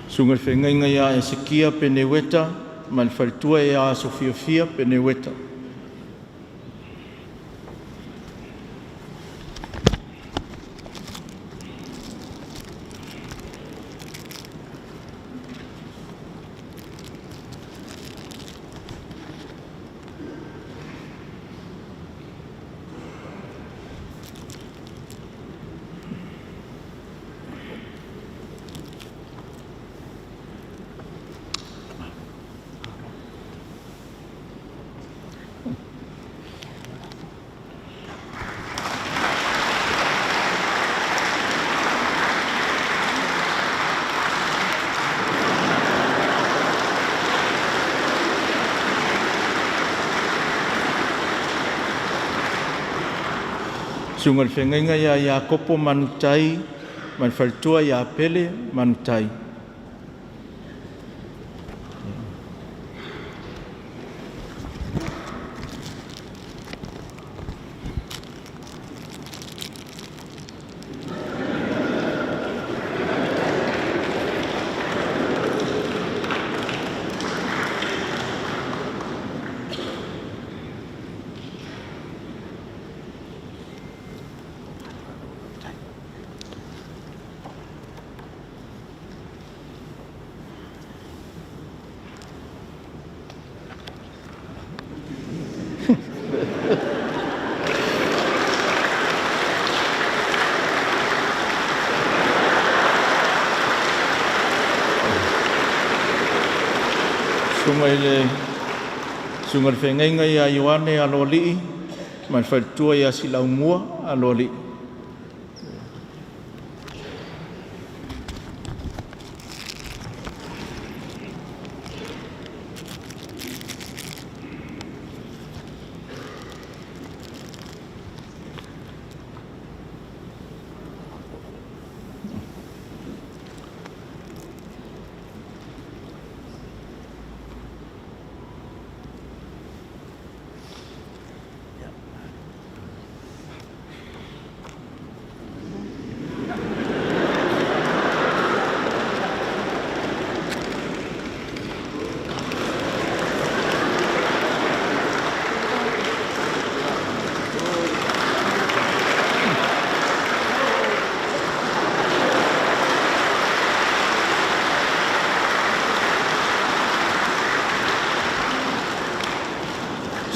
Susuga i le Feagaiga ia Esekia Peneueta ma le faletua ia Asofiafia Peneueta. Susuga i le Feagaiga ia Iakopo Manutai ma le faletua ia Pele Manutai. Susuga i le Susuga i le Feagaiga ia Ioane Aloalii ma le faletua ia Silaumua Aloalii.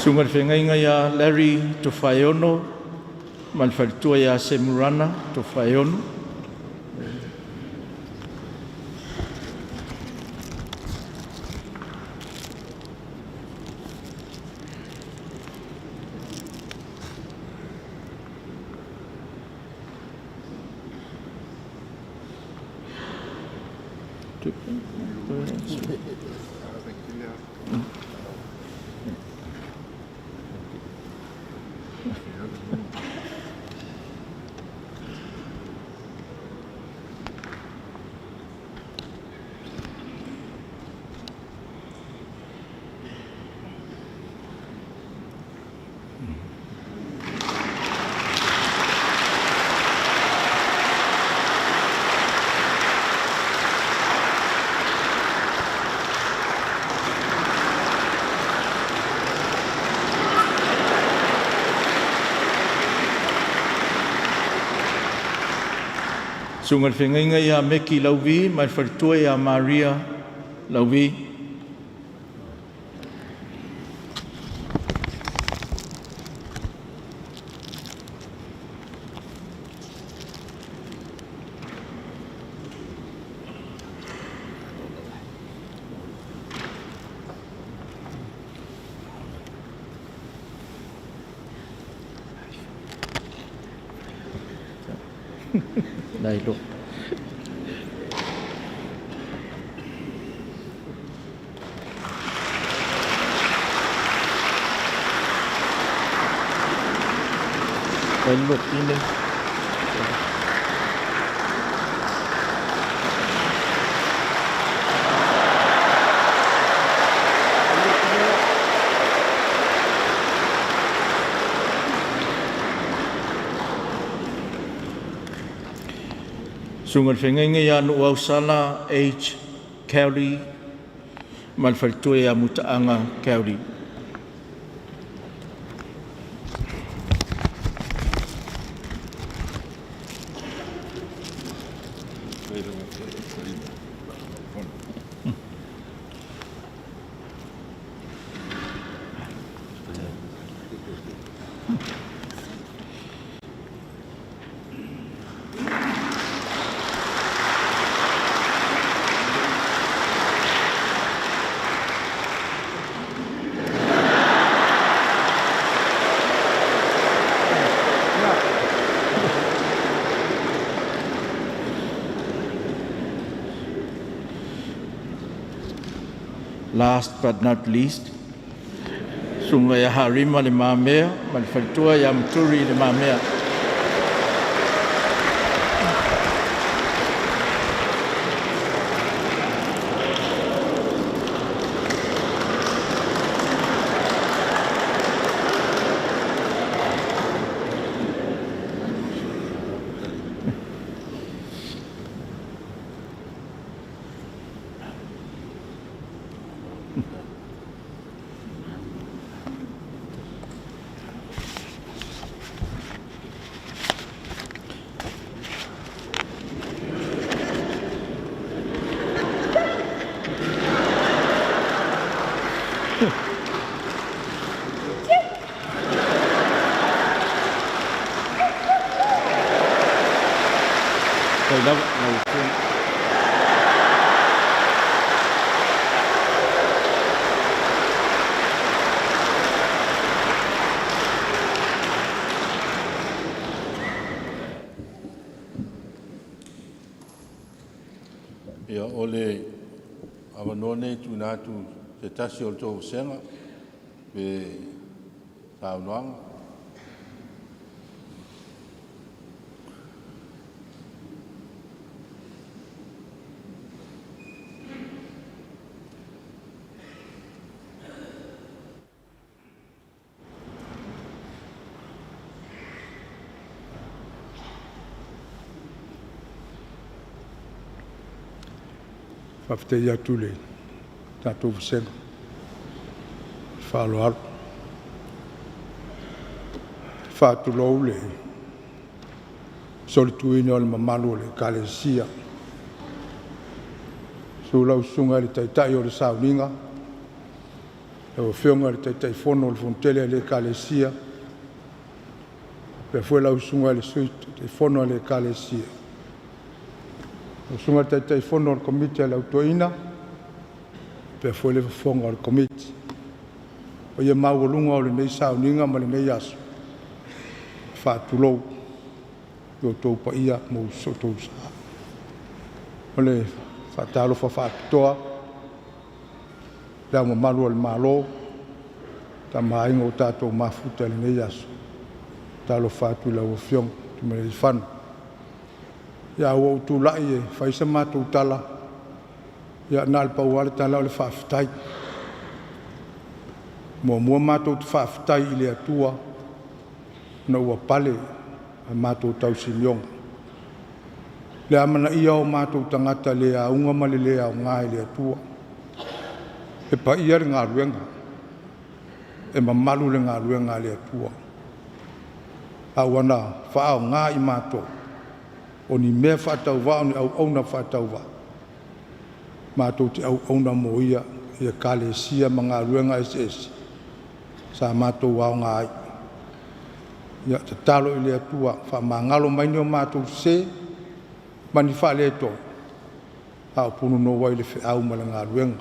Susuga i le Feagaiga ia Larry Tofaeono ma le faletua ia Semurana Tofaeono. Susuga i le Feagaiga ia Meki Lauvi ma le faletua ia Maria Lauvi. Dai lo. Dai lo tine. Susuga i le Feagaiga ia Nuuausala H. Kelly ma le faletua ia Mutaaga Kelly. Last but not least, Susuga ia Harima Le Mamea ma le faletua ia Maturi Le Mamea. Faafetai lava lau Afioga. Ia, o le avanoa lenei e tuuina atu i se tasi o le tou vasega pe saunoaga. Faafetai atu i le tatou vasega faaaloalo. E faatulou le solituina o le mamalu o le Ekalesia. Susu lau Susuga i le Taitai o le Sauniga, lau Afioga i le Taitaifono o le Fonotele a le Ekalesia, faapea foi lau Susuga i le Sui Taitaifono a le Ekalesia, lau Susuga i le Taitaifono o le Komiti a le Au Toeaina, faapea foi le fofoga o le Komiti. O le paia maualuga o lenei sauniga ma lenei aso, e faatulou i lo outou paia ma so outou sa. O le faatalofa faapitoa i Le Ao Mamalu o le Malo, Tama a Aiga ua tatou mafuta i lenei aso, e faatalofa atu i lau Afioga Tuimalealiifano. Ia, ae ua ou tulai e fai sa matou tala, ia na o le pau lava le tala o le faafetai. Muamua matou te faafetai i le Atua ona ua pale le matou tausinioga, le amanaia o matou tagata le auga ma le le aoga e le Atua. E paia le galuega, e mamalu le galuega a le Atua, a ua na faaaoga i matou o ni mea faatauvaa o ni auauna faatauvaa matou te auauna mo Ia i Ekalesia ma galuega eseese sa matou aoga ai. Ia, tatalo i le Atua faamagalo mai ni o matou sese ma ni faaletonu a o punonou ai i le feau ma le galuega.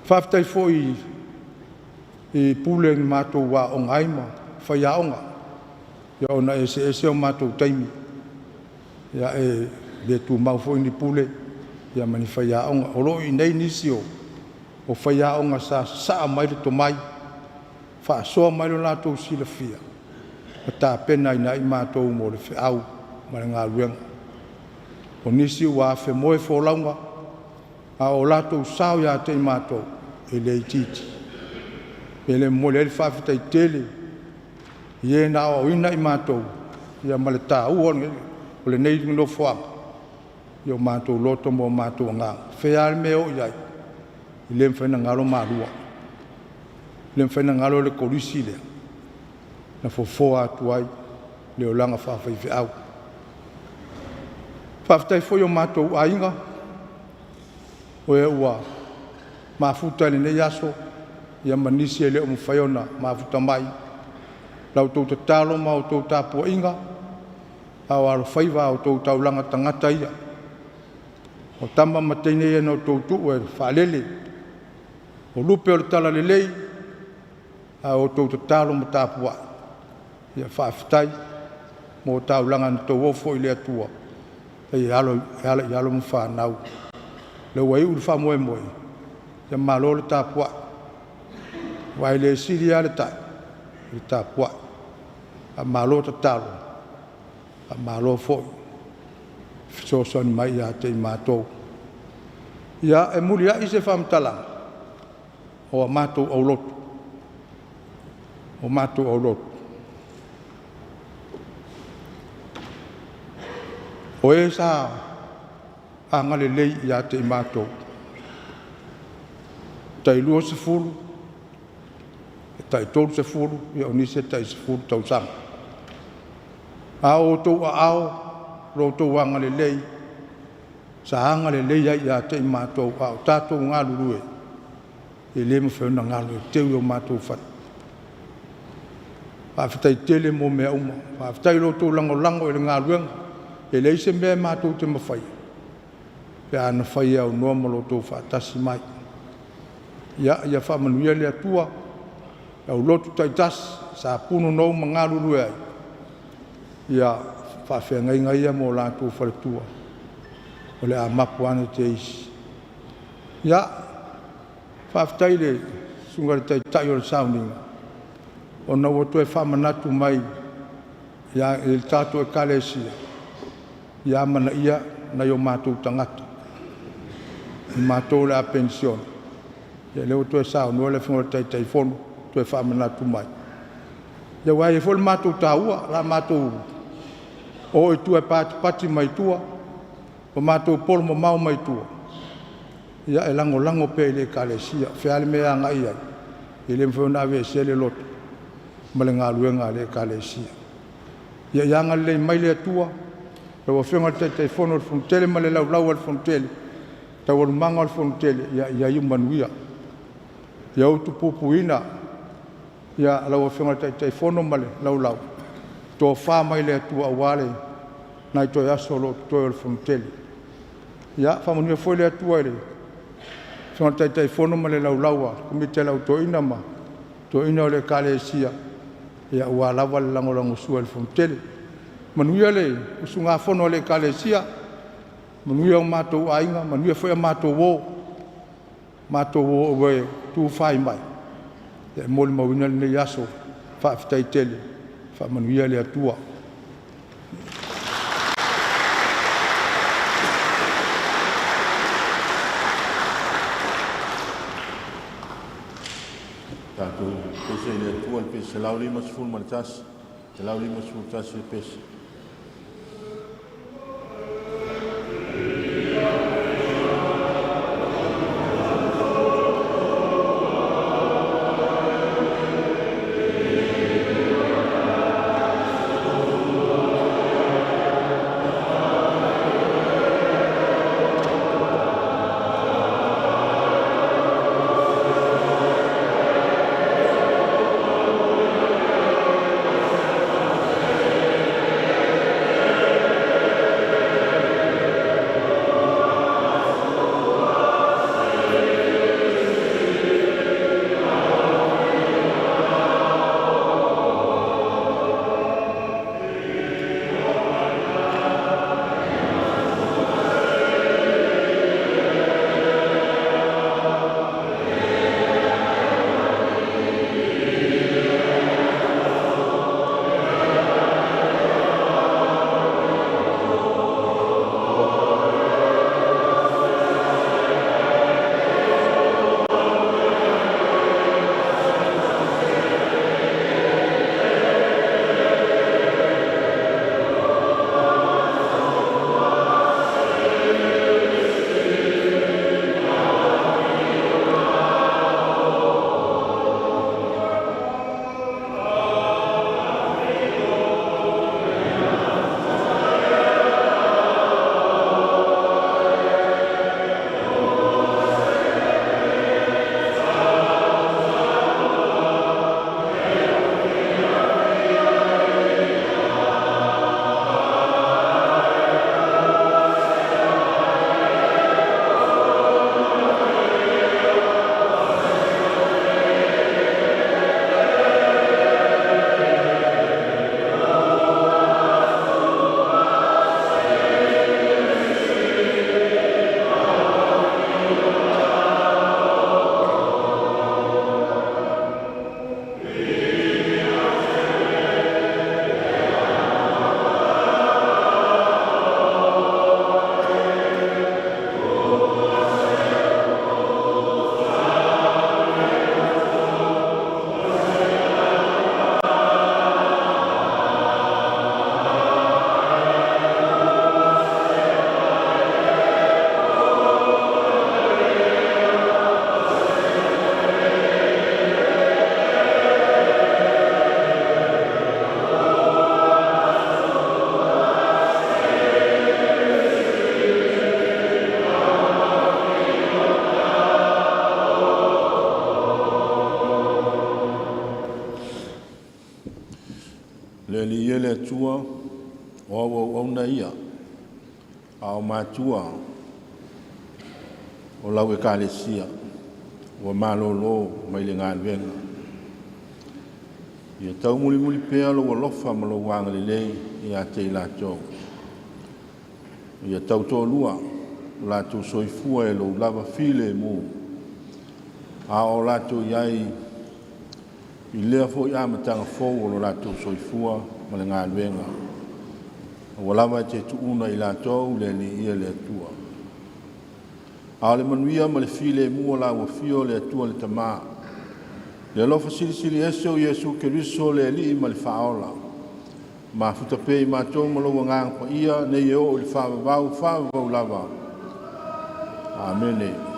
Faafetai foi i Pule na matou aooga ai ma faiaoga, ona e eseese o matou taimi, e le tumau foi ni pule ma ni faiaoga. O lo o i inei nisi o faiaoga sa sasaa mai le tomai, faasoa mai lo latou silafia ma tapenaina ai matou mo le feau ma le galuega. O nisi ua afemoe folauga, a o latou sao ia te i matou, e le itiiti. O le mea lea e momoli ai le faafetai tele i e na aoaoina i matou ma le taua o lenei nofoaga i o matou loto ma o matou agaga. O fea lava le mea e oo i ai, e le mafai ona galo Malua, e le mafai ona galo le Kolisi lea na fofoa atu ai le olaga faafaifeau. Faafetai foi i o matou aiga, o e ua mafuta i lenei aso ma nisi e le o mafai ona mafuta mai. La outou tatalo ma la outou tapuaiga a o alofaiva a outou taulaga tagata ia, o tama ma teine ia na outou tuu e faalele o lupe o le talalelei, a o outou tatalo ma tapuai, ia faafetai mo taulaga na outou ofo i le Atua e ala i alo ma fanau. O lea ua iu le faamoemoe, ia malo le tapuai, aua e le sili lava le tai i le tapuai. Faamalo tatalo, faamalo foi fesoasoani mai ia te i matou. Ia, e muliai se faamatalaga, o a matou aulotu, o matou aulotu, o e sa agalelei ia te i matou, e tai 20, e tai 30, ia o nisi e tai 10 tausaga. A o outou aao, lo outou agalelei sa agalelei ai ia te i matou a o tatou galulue. E le mafai ona galo e teu i o matou fatu. Faafetai tele mo mea uma. Faafetai i lo outou lagolago i le galuega. E leai se mea e matou te mafaia pe ana fai e aunoa ma lo outou faatasi mai. Ia, ia faamanuia le Atua i aulotu taitasi sa punonou ma galulue ai ia faafeagaiga ia ma o latou faletua, o le a mapu ane te isi. Ia, faafetai i le susuga i le Taitai o le sauniga ona ua toe faamanatu mai i le tatou Ekalesia, ia amanaia nai o matou tagata, o matou o le a penisione. Ia lea ua toe saunoa le Afioga i le Taitaifono e toe faamanatu mai, ia aua e i ai foi le matou taua, o le a matou o i tua e patipati mai tua ma matou polo mamao mai tua, ia e lagolago pea i le Ekalesia. O le a le mea e agai i ai, e le mafai ona aveesea le loto ma le galuega a le Ekalesia. Ia agalelei mai le Atua i lau Afioga i le Taitaifono o le Fonotele ma le Laulau a le Fonotele, taualumaga o le Fonotele, ia iu manuia. Ia utupupuina lau Afioga i le Taitaifono ma le Laulau, tofa mai le Atua aua nai toe aso o lo o totoe o le Fonotele. Ia faamanuia foi le Atua i le Afioga i le Taitaifono ma le Laulau a le Komiti a le Au Toeaina ma Toeaina o le Ekalesia aua lava le lagolagosua i le Fonotele. Manuia le usugafono a le Ekalesia, manuia o matou aiga, manuia foi a matou uo, matou uo e tufa mai e molimauina lenei aso. Faafetai tele, faamanuia le Atua. Tatou pese i le Atua i le pese 151, 151 le pese. Le Alii e le Atua, o au auauna ia, a o matua o lau ekalesia, ua malōlō mai le galuega. Ia taumulimuli pea lou alofa ma lou agalelei ia te i latou. Ia tautoalua o latou soifua e lou lava filemu, a o latou i ai i lea foi amataga fou o lo latou soifua ma le galuega. Aua lava e te tuuna i latou le Alii ia le Atua. A o le manuia ma le filemu o lau afio le Atua le Tama, le alofa silisili ese o Iesu Keriso le Alii ma le Faaola, mafuta pea i matou ma lou Agaga Paia, nei e oo i le faavavau, faavavau lava. Amene.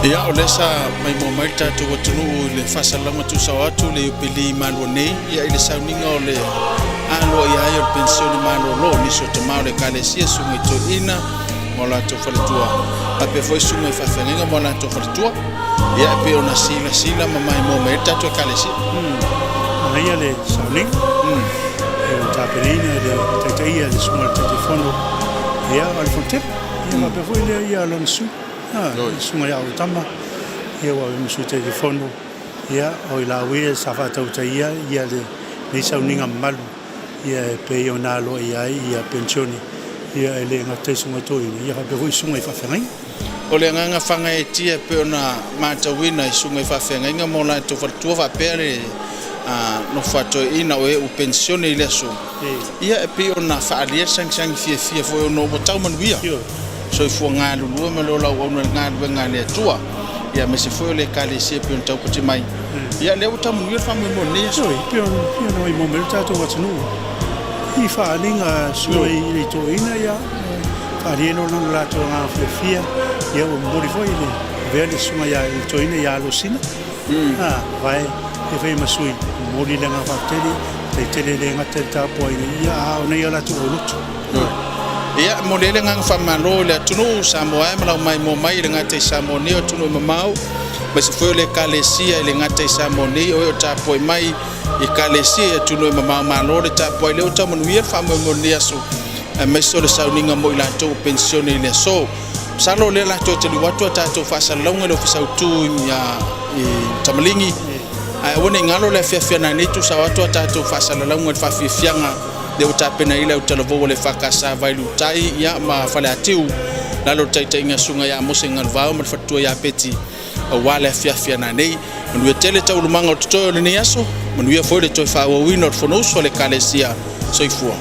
Ia, o lea sa maimoa mai le tatou atunuu i le faasalalauga tuusao atu le Iupeli malua nei, ia i le sauniga o le aloaia ai o le penisione malolo o nisi o tama o le Ekalesia, susuga i toeaiina ma o latou faletua, faapea foi susuga i faafeagaiga ma o latou faletua. Ia, e pei ona silasila ma maimoa mai ai le tatou Ekalesia. Manaia le sauniga e ua tapenaina e le taitaia e le susuga i le Taitaifono ia o le Fonotele ia faapea foi lea ia lona sui le susuga ia Autama ia ua ave ma Sui Taitaifono ia o i laua ia sa faatautaia ia lenei sauniga mamalu ia e pei ona aloaia ai ia penisione ia e le gata i susuga i toeaiina ia faapea foi susuga i faafeagaiga. O le agaga fagaetia e pei ona matauina i susuga i faafeagaiga ma o latou faletua faapea le nofo a toeaiina o e ua penisione i le aso, ia e pei ona faaalia le sagisagi fiafia foi ona ua tau manuia soifua galulue ma le ola auauna i le galuega a le Atua, ia aemaise foi o le Ekalesia e pei ona taupati mai. Ia lea ua tau manuia le faamoemoe o lenei aso. Ioe, e pei ona maimoa mai le tatou atunuu i faaaliga a susuga i le toeaina, ia faaalia ai lona latou agaga fiafia, ia ua momoli foi le avea le susuga ia le toeaina ia Alosina, a vae e fai ma sui, momoli le agaga faafetai le tele e le gata i le tapuaiga, ia a o nei a latou aulotu. Ia, e momoli ai le agaga faamalo i le atunuu Samoa e ma lau maimoa mai i le gata i Samoa nei o atunuu e mamao, aemaise foi o le Ekalesia e le gata i Samoa nei, o e o tapuai mai i Ekalesia i atunuu e mamao. Malo le tapuai, lea ua tau manuia le faamoemoe o lenei aso, aemaise o le sauniga mo i latou ua penisione i le aso. Masalo o lea latou te liu atu a tatou faasalalauga i le Ofisa Autu i Tamaligi, ae aua ne i galo le afiafi a nanei tuusao atu a tatou faasalalauga i le faafiafiaga lea ua tapena ai le autalavou a le EFKS Vailuutai ia ma Faleatiu lalo o le taitaiga a Susuga ia Mose Galuvao ma le faletua ia Peti aua le afiafi a nanei. Manuia tele taualumaga o totoe o lenei aso, manuia foi le toe faaauauina o le Fonousu a le Ekalesia. Soifua.